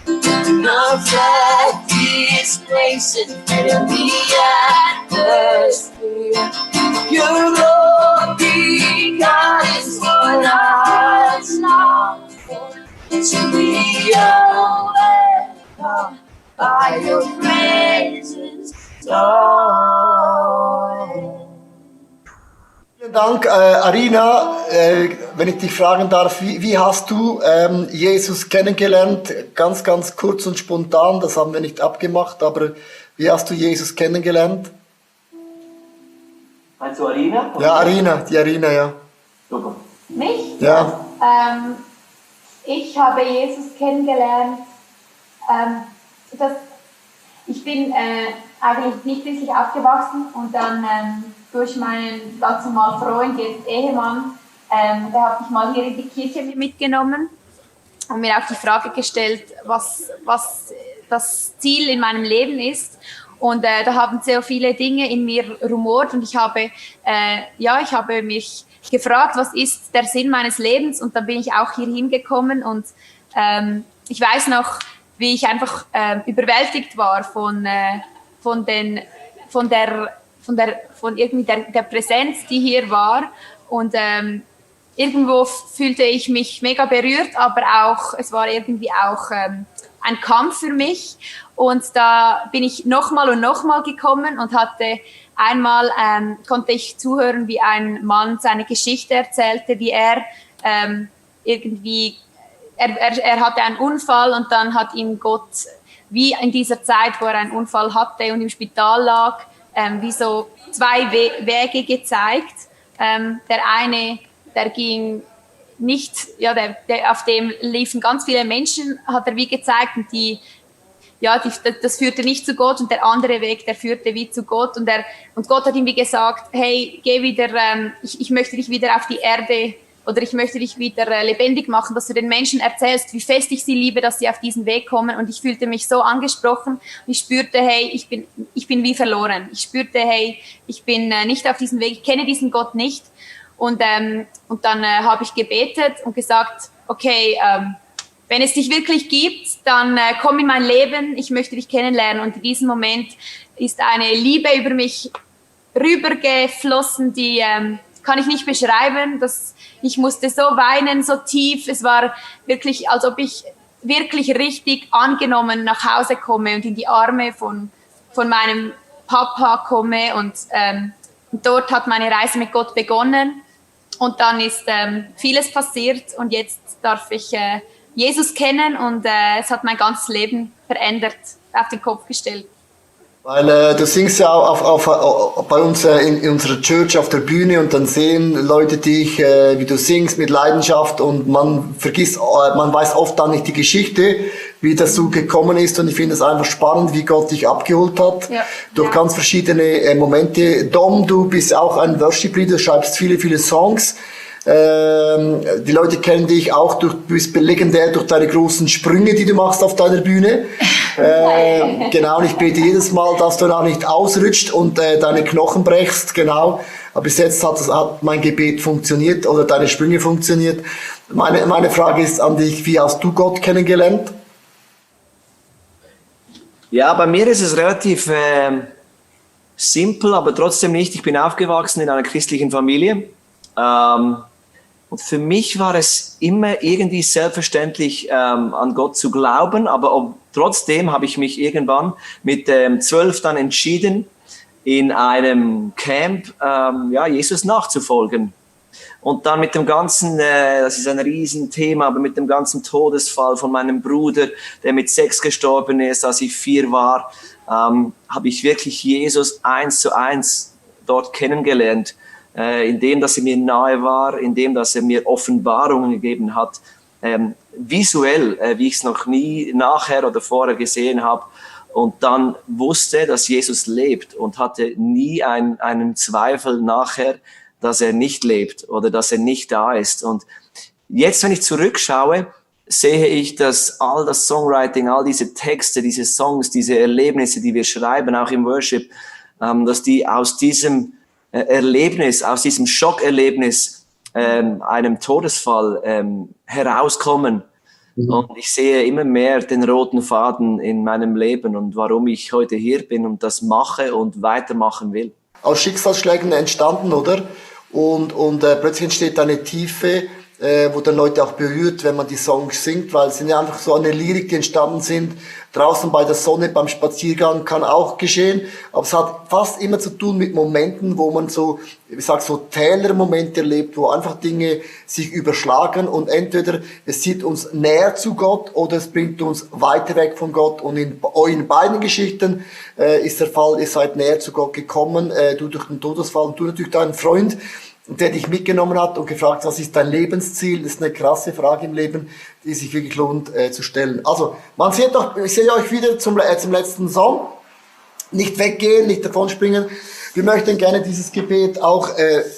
[SPEAKER 8] Come flood this place and fill the atmosphere. Your glory, God, is what our hearts long for, to be overcome by your presence, Lord.
[SPEAKER 1] Vielen Dank, Arina. Wenn ich dich fragen darf, wie hast du Jesus kennengelernt? Ganz, ganz kurz und spontan, das haben wir nicht abgemacht, aber wie hast du Jesus kennengelernt?
[SPEAKER 4] Meinst du Arina?
[SPEAKER 1] Ja, Arina, die Arina, ja.
[SPEAKER 4] Super.
[SPEAKER 7] Mich?
[SPEAKER 1] Ja,
[SPEAKER 7] Ich habe Jesus kennengelernt. Ich bin eigentlich nicht christlich aufgewachsen und dann durch meinen dazu mal Freund, jetzt Ehemann, der hat mich mal hier in die Kirche mitgenommen und mir auch die Frage gestellt, was das Ziel in meinem Leben ist. Und da haben sehr viele Dinge in mir rumort und ich habe mich gefragt, was ist der Sinn meines Lebens? Und dann bin ich auch hier hingekommen und ich weiß noch, wie ich einfach überwältigt war von irgendwie der Präsenz, die hier war. Und irgendwo fühlte ich mich mega berührt, aber auch, es war irgendwie auch ein Kampf für mich. Und da bin ich nochmal und nochmal gekommen und hatte einmal, konnte ich zuhören, wie ein Mann seine Geschichte erzählte, wie er er hatte einen Unfall und dann hat ihm Gott, wie in dieser Zeit, wo er einen Unfall hatte und im Spital lag, wie so zwei Wege gezeigt. Der eine, der ging nicht, ja, auf dem liefen ganz viele Menschen, hat er wie gezeigt, und das führte nicht zu Gott, und der andere Weg, der führte wie zu Gott, und Gott hat ihm wie gesagt, hey, geh wieder, ich möchte dich wieder auf die Erde, oder ich möchte dich wieder lebendig machen, dass du den Menschen erzählst, wie fest ich sie liebe, dass sie auf diesen Weg kommen. Und ich fühlte mich so angesprochen und ich spürte, hey, ich bin wie verloren. Ich spürte, hey, ich bin nicht auf diesem Weg, ich kenne diesen Gott nicht. Und dann habe ich gebetet und gesagt, okay, wenn es dich wirklich gibt, dann komm in mein Leben, ich möchte dich kennenlernen. Und in diesem Moment ist eine Liebe über mich rübergeflossen, die kann ich nicht beschreiben. Ich musste so weinen, so tief. Es war wirklich, als ob ich wirklich richtig angenommen nach Hause komme und in die Arme von meinem Papa komme. Und dort hat meine Reise mit Gott begonnen. Und dann ist vieles passiert und jetzt darf ich Jesus kennen und es hat mein ganzes Leben verändert, auf den Kopf gestellt.
[SPEAKER 1] Weil du singst ja auch bei uns in unserer Church auf der Bühne und dann sehen Leute dich, wie du singst mit Leidenschaft und man weiß oft dann nicht die Geschichte, wie das so gekommen ist, und ich finde es einfach spannend, wie Gott dich abgeholt hat, durch ganz verschiedene Momente. Dom, du bist auch ein Worship-Leader, schreibst viele, viele Songs. Die Leute kennen dich auch, du bist legendär durch deine großen Sprünge, die du machst auf deiner Bühne. Genau, und ich bete jedes Mal, dass du auch nicht ausrutscht und deine Knochen brechst, genau. Aber bis jetzt hat mein Gebet funktioniert oder deine Sprünge funktioniert. Meine Frage ist an dich, wie hast du Gott kennengelernt?
[SPEAKER 4] Ja, bei mir ist es relativ simpel, aber trotzdem nicht. Ich bin aufgewachsen in einer christlichen Familie. Und für mich war es immer irgendwie selbstverständlich, an Gott zu glauben, aber trotzdem habe ich mich irgendwann mit 12 dann entschieden, in einem Camp Jesus nachzufolgen. Und dann mit dem ganzen, das ist ein Riesenthema, aber mit dem ganzen Todesfall von meinem Bruder, der mit 6 gestorben ist, als ich 4 war, habe ich wirklich Jesus 1:1 dort kennengelernt. Indem, dass er mir nahe war, indem, dass er mir Offenbarungen gegeben hat, visuell, wie ich es noch nie nachher oder vorher gesehen habe, und dann wusste, dass Jesus lebt und hatte nie einen Zweifel nachher, dass er nicht lebt oder dass er nicht da ist. Und jetzt, wenn ich zurückschaue, sehe ich, dass all das Songwriting, all diese Texte, diese Songs, diese Erlebnisse, die wir schreiben, auch im Worship, dass die aus diesem Erlebnis, aus diesem Schockerlebnis, einem Todesfall herauskommen. Und ich sehe immer mehr den roten Faden in meinem Leben und warum ich heute hier bin und das mache und weitermachen will.
[SPEAKER 1] Aus Schicksalsschlägen entstanden, oder? Und plötzlich entsteht eine Tiefe, wo dann Leute auch berührt, wenn man die Songs singt, weil es sind ja einfach so eine Lyrik, die entstanden sind. Draußen bei der Sonne, beim Spaziergang kann auch geschehen, aber es hat fast immer zu tun mit Momenten, wo man so Tälermomente erlebt, wo einfach Dinge sich überschlagen und entweder es zieht uns näher zu Gott oder es bringt uns weiter weg von Gott, und in beiden Geschichten ist der Fall, ihr seid näher zu Gott gekommen, du durch den Todesfall und du natürlich deinen Freund, der dich mitgenommen hat und gefragt, was ist dein Lebensziel? Das ist eine krasse Frage im Leben, die sich wirklich lohnt zu stellen. Also, ich sehe euch wieder zum letzten Song. Nicht weggehen, nicht davonspringen. Wir möchten gerne dieses Gebet auch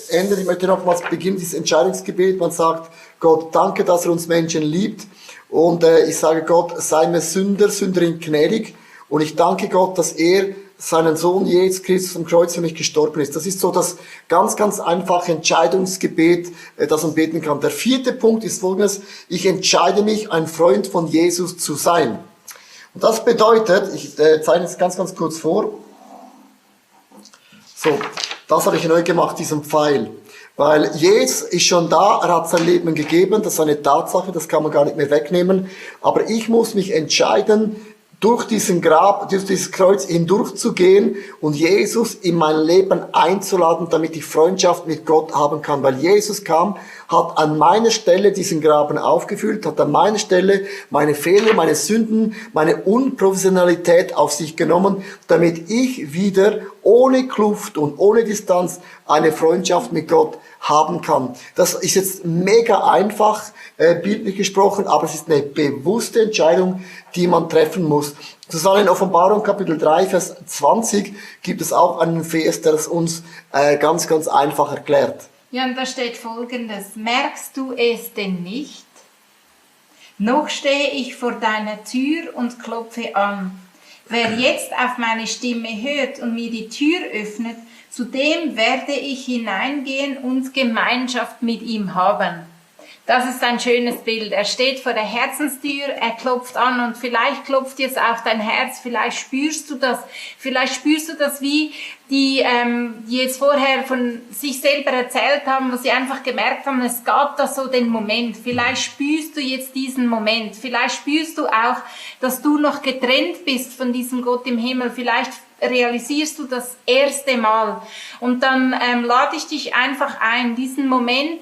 [SPEAKER 1] ändern. Ich möchte nochmals beginnen, dieses Entscheidungsgebet. Man sagt, Gott, danke, dass er uns Menschen liebt. Und ich sage Gott, sei mir Sünderin gnädig. Und ich danke Gott, dass er seinen Sohn Jesus Christus am Kreuz für mich gestorben ist. Das ist so das ganz, ganz einfache Entscheidungsgebet, das man beten kann. Der 4. Punkt ist folgendes: Ich entscheide mich, ein Freund von Jesus zu sein. Und das bedeutet, ich zeige es ganz, ganz kurz vor. So, das habe ich neu gemacht, diesen Pfeil. Weil Jesus ist schon da, er hat sein Leben gegeben, das ist eine Tatsache, das kann man gar nicht mehr wegnehmen. Aber ich muss mich entscheiden, durch diesen Grab, durch dieses Kreuz hindurchzugehen und Jesus in mein Leben einzuladen, damit ich Freundschaft mit Gott haben kann. Weil Jesus kam, hat an meiner Stelle diesen Graben aufgefüllt, hat an meiner Stelle meine Fehler, meine Sünden, meine Unprofessionalität auf sich genommen, damit ich wieder ohne Kluft und ohne Distanz eine Freundschaft mit Gott haben kann. Das ist jetzt mega einfach, bildlich gesprochen, aber es ist eine bewusste Entscheidung, die man treffen muss. Zusammen in Offenbarung Kapitel 3, Vers 20 gibt es auch einen Vers, der es uns ganz, ganz einfach erklärt.
[SPEAKER 2] Ja, und da steht Folgendes: Merkst du es denn nicht? Noch stehe ich vor deiner Tür und klopfe an. Wer jetzt auf meine Stimme hört und mir die Tür öffnet, zu dem werde ich hineingehen und Gemeinschaft mit ihm haben. Das ist ein schönes Bild. Er steht vor der Herzenstür, er klopft an und vielleicht klopft jetzt auch dein Herz, vielleicht spürst du das wie die jetzt vorher von sich selber erzählt haben, wo sie einfach gemerkt haben, es gab da so den Moment. Vielleicht spürst du jetzt diesen Moment, vielleicht spürst du auch, dass du noch getrennt bist von diesem Gott im Himmel, vielleicht realisierst du das erste Mal. Und dann lade ich dich einfach ein, diesen Moment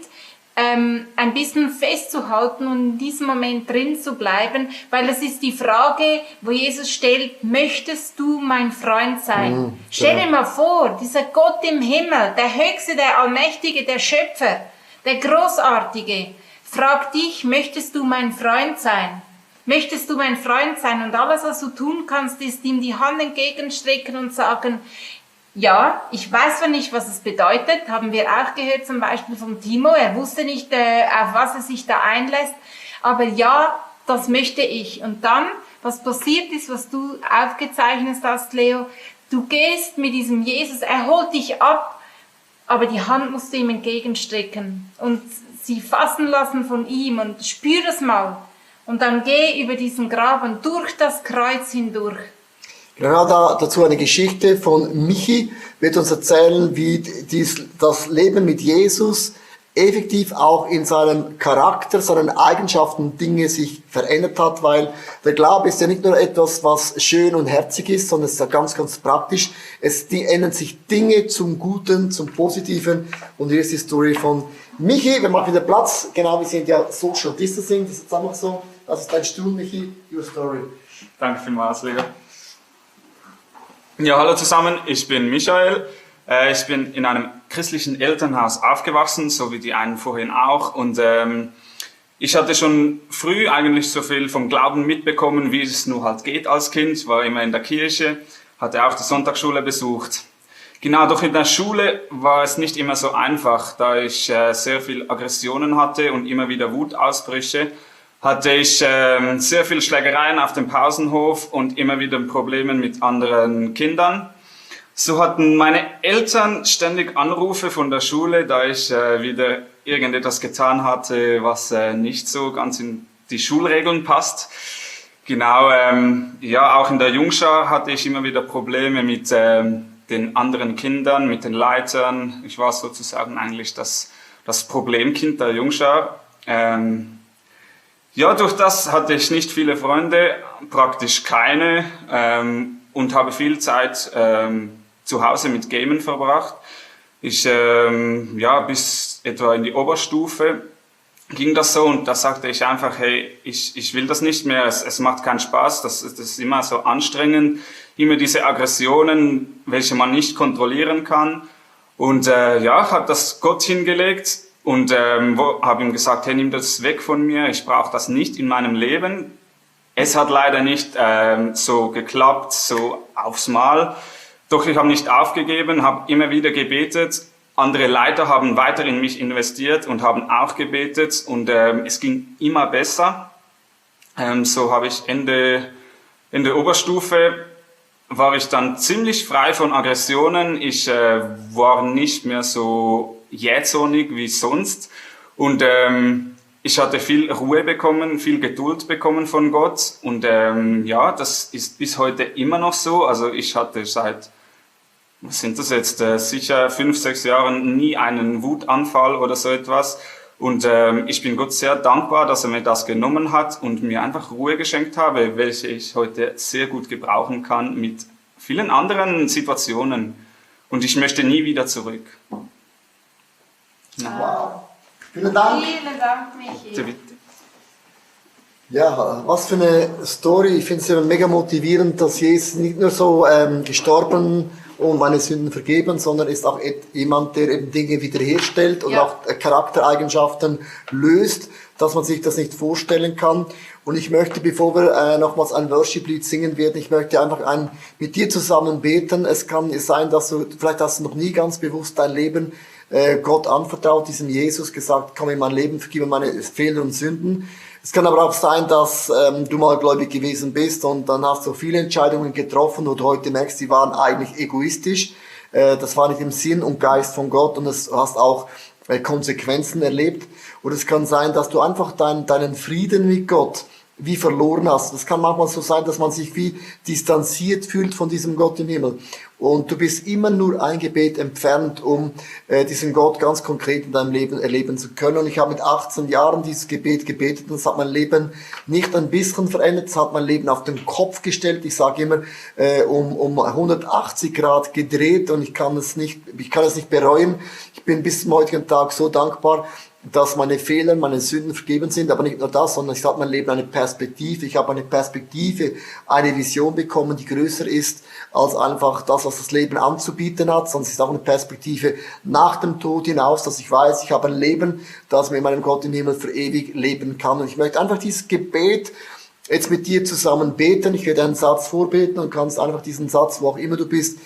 [SPEAKER 2] ein bisschen festzuhalten und in diesem Moment drin zu bleiben, weil es ist die Frage, wo Jesus stellt: Möchtest du mein Freund sein? Stell dir mal vor, dieser Gott im Himmel, der Höchste, der Allmächtige, der Schöpfer, der Großartige, fragt dich: Möchtest du mein Freund sein? Möchtest du mein Freund sein? Und alles, was du tun kannst, ist ihm die Hand entgegenstrecken und sagen: Ja, ich weiß zwar nicht, was es bedeutet, haben wir auch gehört, zum Beispiel vom Timo, er wusste nicht, auf was er sich da einlässt, aber ja, das möchte ich. Und dann, was passiert ist, was du aufgezeichnet hast, Leo, du gehst mit diesem Jesus, er holt dich ab, aber die Hand musst du ihm entgegenstrecken und sie fassen lassen von ihm und spür das mal. Und dann geh über diesen Graben durch das Kreuz hindurch.
[SPEAKER 1] Genau, dazu eine Geschichte von Michi, wird uns erzählen, wie das Leben mit Jesus effektiv auch in seinem Charakter, seinen Eigenschaften, Dinge sich verändert hat, weil der Glaube ist ja nicht nur etwas, was schön und herzig ist, sondern es ist ja ganz, ganz praktisch. Die ändern sich Dinge zum Guten, zum Positiven, und hier ist die Story von Michi. Wir machen wieder Platz, genau, wir sind ja Social Distancing, das ist jetzt einfach so, das ist dein Stuhl, Michi, your story.
[SPEAKER 9] Danke vielmals, Leo. Ja, hallo zusammen, ich bin Michael. Ich bin in einem christlichen Elternhaus aufgewachsen, so wie die einen vorhin auch. Und ich hatte schon früh eigentlich so viel vom Glauben mitbekommen, wie es nur halt geht als Kind. Ich war immer in der Kirche, hatte auch die Sonntagsschule besucht. Genau, doch in der Schule war es nicht immer so einfach, da ich sehr viel Aggressionen hatte und immer wieder Wutausbrüche. Hatte ich sehr viel Schlägereien auf dem Pausenhof und immer wieder Probleme mit anderen Kindern. So hatten meine Eltern ständig Anrufe von der Schule, da ich wieder irgendetwas getan hatte, was nicht so ganz in die Schulregeln passt. Genau, ja, auch in der Jungschar hatte ich immer wieder Probleme mit den anderen Kindern, mit den Leitern. Ich war sozusagen eigentlich das Problemkind der Jungschar. Ja, durch das hatte ich nicht viele Freunde, praktisch keine, und habe viel Zeit zu Hause mit Gamen verbracht. Ja, bis etwa in die Oberstufe ging das so, und da sagte ich einfach, hey, ich will das nicht mehr, es macht keinen Spaß, das ist immer so anstrengend, immer diese Aggressionen, welche man nicht kontrollieren kann. Und ja, habe das Gott hingelegt. Und habe ihm gesagt, hey, nimm das weg von mir, ich brauche das nicht in meinem Leben. Es hat leider nicht so geklappt, so aufs Mal. Doch ich habe nicht aufgegeben, habe immer wieder gebetet. Andere Leiter haben weiter in mich investiert und haben auch gebetet und es ging immer besser. So habe ich Ende Oberstufe war ich dann ziemlich frei von Aggressionen. Ich war nicht mehr so jähzornig wie sonst und ich hatte viel Ruhe bekommen, viel Geduld bekommen von Gott und ja, das ist bis heute immer noch so. Also ich hatte seit, was sind das jetzt, sicher 5, 6 Jahren nie einen Wutanfall oder so etwas. Und ich bin Gott sehr dankbar, dass er mir das genommen hat und mir einfach Ruhe geschenkt habe, welche ich heute sehr gut gebrauchen kann mit vielen anderen Situationen. Und ich möchte nie wieder zurück.
[SPEAKER 1] Wow. Vielen Dank.
[SPEAKER 2] Vielen Dank, Michi.
[SPEAKER 9] Bitte, bitte.
[SPEAKER 1] Ja, was für eine Story. Ich finde es ja mega motivierend, dass Jesus nicht nur so gestorben und meine Sünden vergeben, sondern ist auch jemand, der eben Dinge wiederherstellt und auch Charaktereigenschaften löst, dass man sich das nicht vorstellen kann. Und ich möchte, bevor wir nochmals ein Worship-Lied singen werden, ich möchte einfach mit dir zusammen beten. Es kann sein, dass vielleicht hast du noch nie ganz bewusst dein Leben Gott anvertraut, diesem Jesus, gesagt, komm in mein Leben, vergib mir meine Fehler und Sünden. Es kann aber auch sein, dass du mal gläubig gewesen bist und dann hast du viele Entscheidungen getroffen, wo du heute merkst, die waren eigentlich egoistisch. Das war nicht im Sinn und Geist von Gott und du hast auch Konsequenzen erlebt. Oder es kann sein, dass du einfach deinen Frieden mit Gott wie verloren hast. Das kann manchmal so sein, dass man sich wie distanziert fühlt von diesem Gott im Himmel. Und du bist immer nur ein Gebet entfernt, um diesen Gott ganz konkret in deinem Leben erleben zu können. Und ich habe mit 18 Jahren dieses Gebet gebetet und es hat mein Leben nicht ein bisschen verändert, es hat mein Leben auf den Kopf gestellt. Ich sage immer, um 180 Grad gedreht und ich kann es nicht bereuen. Ich bin bis zum heutigen Tag so dankbar, dass meine Fehler, meine Sünden vergeben sind, aber nicht nur das, sondern ich habe mein Leben eine Perspektive. Ich habe eine Perspektive, eine Vision bekommen, die größer ist als einfach das, was das Leben anzubieten hat, sondern es ist auch eine Perspektive nach dem Tod hinaus, dass ich weiß, ich habe ein Leben, das mit meinem Gott im Himmel für ewig leben kann. Und ich möchte einfach dieses Gebet jetzt mit dir zusammen beten. Ich werde einen Satz vorbeten und kannst einfach diesen Satz, wo auch immer du bist,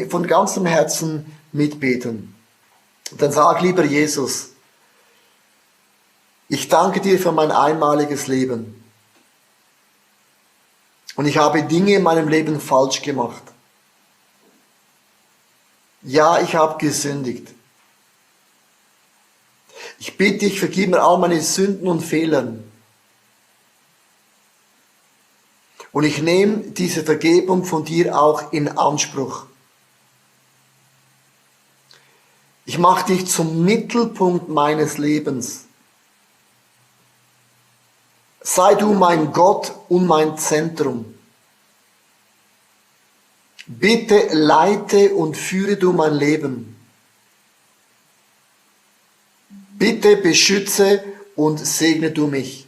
[SPEAKER 1] von ganzem Herzen mitbeten. Und dann sag, lieber Jesus, ich danke dir für mein einmaliges Leben. Und ich habe Dinge in meinem Leben falsch gemacht. Ja, ich habe gesündigt. Ich bitte dich, vergib mir all meine Sünden und Fehler. Und ich nehme diese Vergebung von dir auch in Anspruch. Ich mache dich zum Mittelpunkt meines Lebens. Sei du mein Gott und mein Zentrum. Bitte leite und führe du mein Leben. Bitte beschütze und segne du mich.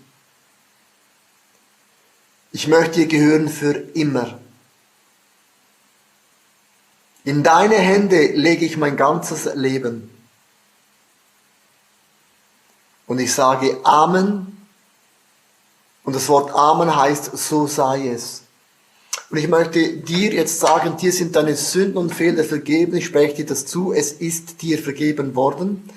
[SPEAKER 1] Ich möchte dir gehören für immer. In deine Hände lege ich mein ganzes Leben. Und ich sage Amen. Und das Wort Amen heißt, so sei es. Und ich möchte dir jetzt sagen, dir sind deine Sünden und Fehler vergeben. Ich spreche dir das zu, es ist dir vergeben worden.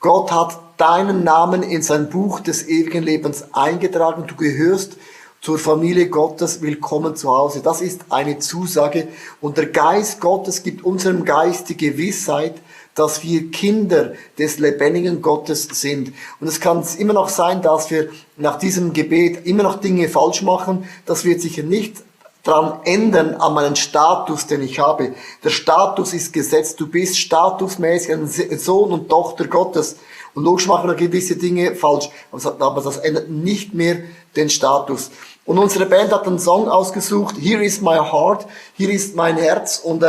[SPEAKER 1] Gott hat deinen Namen in sein Buch des ewigen Lebens eingetragen. Du gehörst zur Familie Gottes, willkommen zu Hause. Das ist eine Zusage. Und der Geist Gottes gibt unserem Geist die Gewissheit, dass wir Kinder des lebendigen Gottes sind. Und es kann immer noch sein, dass wir nach diesem Gebet immer noch Dinge falsch machen. Das wird sicher nicht daran ändern an meinen Status, den ich habe. Der Status ist gesetzt. Du bist statusmäßig ein Sohn und Tochter Gottes. Und logisch machen wir gewisse Dinge falsch. Aber das ändert nicht mehr den Status. Und unsere Band hat einen Song ausgesucht. Here is my heart. Hier ist mein Herz. Und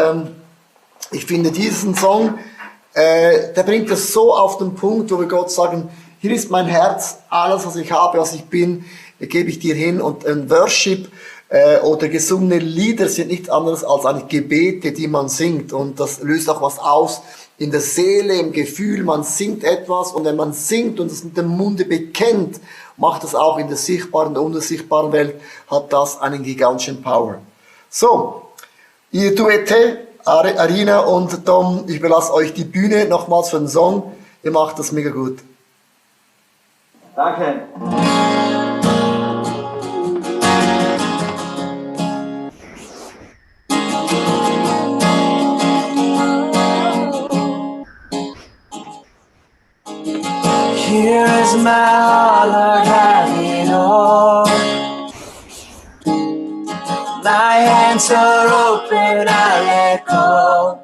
[SPEAKER 1] ich finde diesen Song, der bringt das so auf den Punkt, wo wir Gott sagen, hier ist mein Herz, alles was ich habe, was ich bin, gebe ich dir hin. Und ein Worship oder gesungene Lieder sind nichts anderes als eine Gebete, die man singt. Und das löst auch was aus in der Seele, im Gefühl. Man singt etwas und wenn man singt und es mit dem Munde bekennt, macht das auch in der sichtbaren und unsichtbaren Welt, hat das einen gigantischen Power. So, ihr Duette, Arina und Tom, ich überlasse euch die Bühne nochmals für den Song. Ihr macht das mega gut.
[SPEAKER 4] Danke. Here is my heart, Lord, have it all. My hands are open, I let go.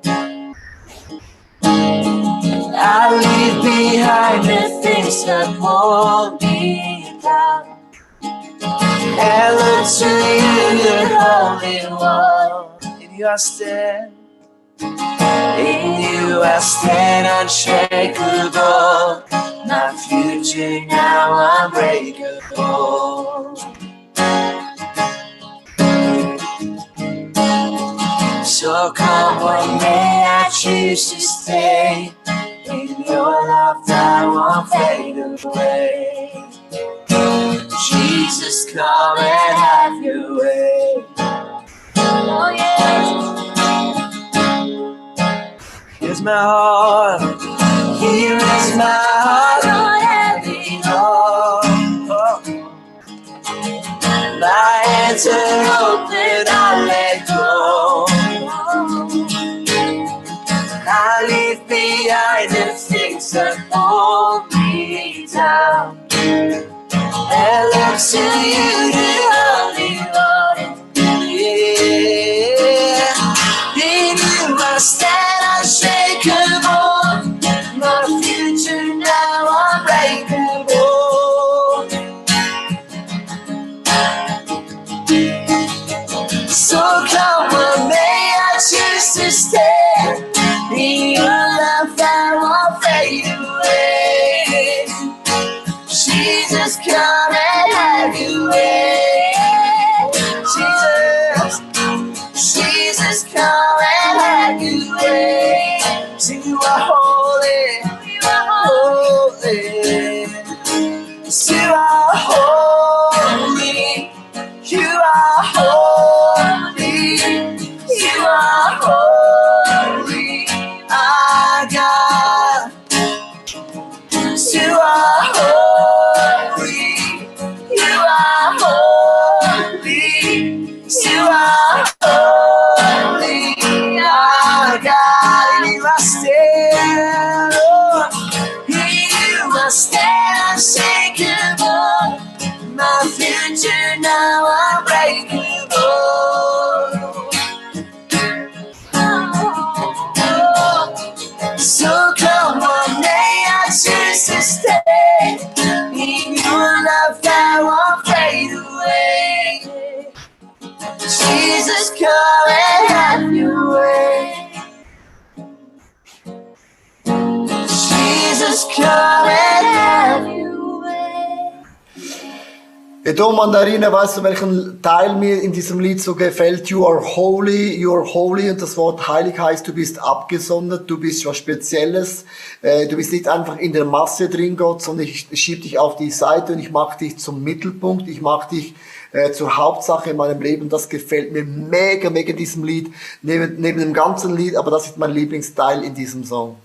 [SPEAKER 4] I leave behind the things that hold me down, and look to you, the Holy One. In you I stand, in you I stand unshakable. My future now unbreakable. So come what may, I choose to stay. In your love I won't fade away. Jesus, come and have your way. Oh yeah. Here's my heart. Here is my heart. Lord, have it all. Oh. My hands are open, I let go. I leave behind the things that hold me down, and look to you, the Holy Lord. Yeah. In you I stand unshakable. My future now unbreakable. So come what may, I choose to stay. In your love I won't fade away. Jesus, come and have your way. Jesus, come and have your way. Sing, you are holy, holy. You are holy, you are holy, you are holy, our God. You are holy, you are holy, you are holy, our God. And you must stand, oh, you must stand unshakable. My future now unbreakable. So come what may, I choose to stay. In your love I won't fade away. Jesus, come and have your way. Jesus, come and have your way.
[SPEAKER 1] Tom und Arina, weißt du, welchen Teil mir in diesem Lied so gefällt? You are holy. Und das Wort heilig heißt, du bist abgesondert, du bist was Spezielles. Du bist nicht einfach in der Masse drin, Gott, sondern ich schieb dich auf die Seite und ich mache dich zum Mittelpunkt. Ich mache dich zur Hauptsache in meinem Leben. Das gefällt mir mega in diesem Lied, neben dem ganzen Lied, aber das ist mein Lieblingsteil in diesem Song.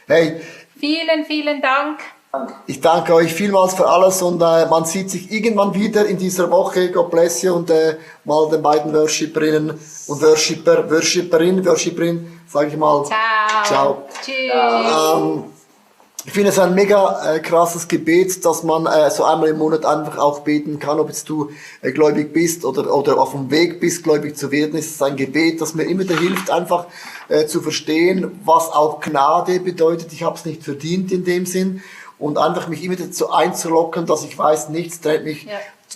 [SPEAKER 1] Hey.
[SPEAKER 2] Vielen Dank.
[SPEAKER 1] Ich danke euch vielmals für alles und man sieht sich irgendwann wieder in dieser Woche. God bless you und mal den beiden Worshipperinnen und Worshipperin, sage ich mal.
[SPEAKER 2] Ciao. Tschüss.
[SPEAKER 1] Ich finde es ein mega krasses Gebet, dass man so einmal im Monat einfach auch beten kann, ob jetzt du gläubig bist oder auf dem Weg bist, gläubig zu werden. Es ist ein Gebet, das mir immer wieder hilft, einfach zu verstehen, was auch Gnade bedeutet. Ich habe es nicht verdient in dem Sinn. Und einfach mich immer dazu einzulocken, dass ich weiß, nichts trennt mich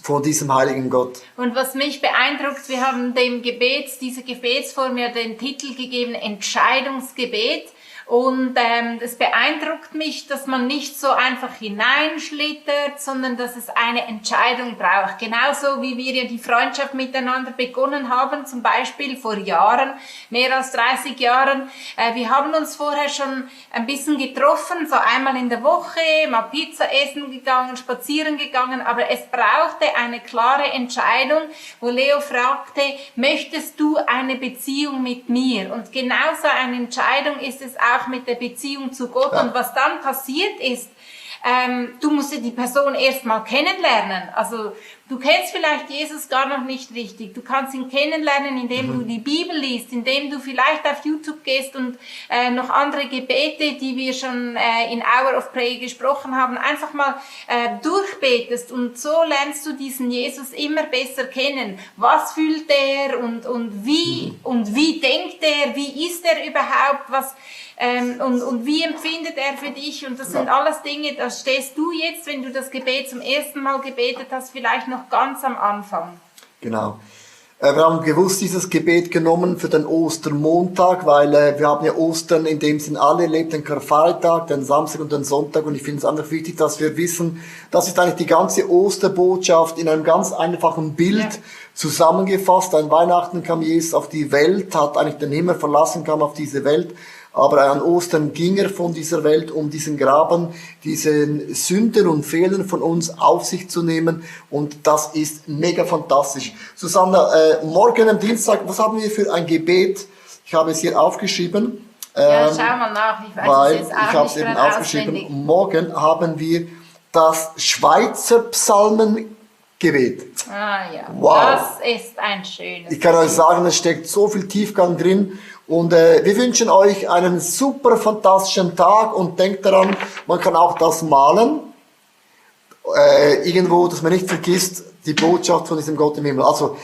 [SPEAKER 1] von diesem heiligen Gott.
[SPEAKER 2] Und was mich beeindruckt, wir haben dieser Gebetsform ja den Titel gegeben, Entscheidungsgebet. Und es beeindruckt mich, dass man nicht so einfach hineinschlittert, sondern dass es eine Entscheidung braucht. Genauso wie wir ja die Freundschaft miteinander begonnen haben, zum Beispiel vor Jahren, mehr als 30 Jahren. Wir haben uns vorher schon ein bisschen getroffen, so einmal in der Woche, mal Pizza essen gegangen, spazieren gegangen, aber es brauchte eine klare Entscheidung, wo Leo fragte, möchtest du eine Beziehung mit mir? Und genauso eine Entscheidung ist es auch mit der Beziehung zu Gott. Und was dann passiert ist, du musst die Person erst mal kennenlernen. Also du kennst vielleicht Jesus gar noch nicht richtig. Du kannst ihn kennenlernen, indem du die Bibel liest, indem du vielleicht auf YouTube gehst und noch andere Gebete, die wir schon in Hour of Prayer gesprochen haben, einfach mal durchbetest. Und so lernst du diesen Jesus immer besser kennen. Was fühlt er und wie denkt er? Wie ist er überhaupt? Und wie empfindet er für dich? Und das sind alles Dinge, da stehst du jetzt, wenn du das Gebet zum ersten Mal gebetet hast, vielleicht noch ganz am Anfang.
[SPEAKER 1] Genau. Wir haben bewusst dieses Gebet genommen für den Ostermontag, weil wir haben ja Ostern in dem Sinn alle erlebt, den Karfreitag, den Samstag und den Sonntag. Und ich finde es einfach wichtig, dass wir wissen, das ist eigentlich die ganze Osterbotschaft in einem ganz einfachen Bild zusammengefasst. An Weihnachten kam Jesus auf die Welt, hat eigentlich den Himmel verlassen, kam auf diese Welt. Aber an Ostern ging er von dieser Welt, um diesen Graben, diesen Sünden und Fehlern von uns auf sich zu nehmen. Und das ist mega fantastisch. Susanna, morgen am Dienstag, was haben wir für ein Gebet? Ich habe es hier aufgeschrieben.
[SPEAKER 2] Ja, schau mal nach. Ich weiß es jetzt auch
[SPEAKER 1] ich habe
[SPEAKER 2] nicht
[SPEAKER 1] es eben
[SPEAKER 2] gerade
[SPEAKER 1] aufgeschrieben.
[SPEAKER 2] auswendig.
[SPEAKER 1] Morgen haben wir das Schweizer Psalmengebet.
[SPEAKER 2] Ah ja,
[SPEAKER 1] Wow.
[SPEAKER 2] das ist ein schönes.
[SPEAKER 1] Ich kann euch sagen, es steckt so viel Tiefgang drin. Und wir wünschen euch einen super fantastischen Tag und denkt daran, man kann auch das malen. Irgendwo, dass man nicht vergisst, die Botschaft von diesem Gott im Himmel. Also,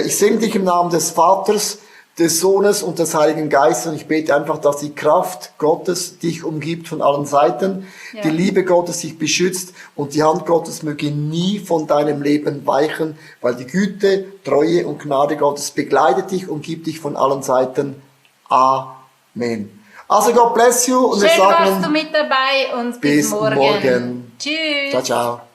[SPEAKER 1] ich segne dich im Namen des Vaters, des Sohnes und des Heiligen Geistes und ich bete einfach, dass die Kraft Gottes dich umgibt von allen Seiten, die Liebe Gottes dich beschützt und die Hand Gottes möge nie von deinem Leben weichen, weil die Güte, Treue und Gnade Gottes begleitet dich und gibt dich von allen Seiten. Amen. Also God bless you und
[SPEAKER 2] Schön
[SPEAKER 1] wir sagen
[SPEAKER 2] warst du mit dabei und bis morgen.
[SPEAKER 1] morgen.
[SPEAKER 2] Tschüss.
[SPEAKER 1] Ciao, ciao.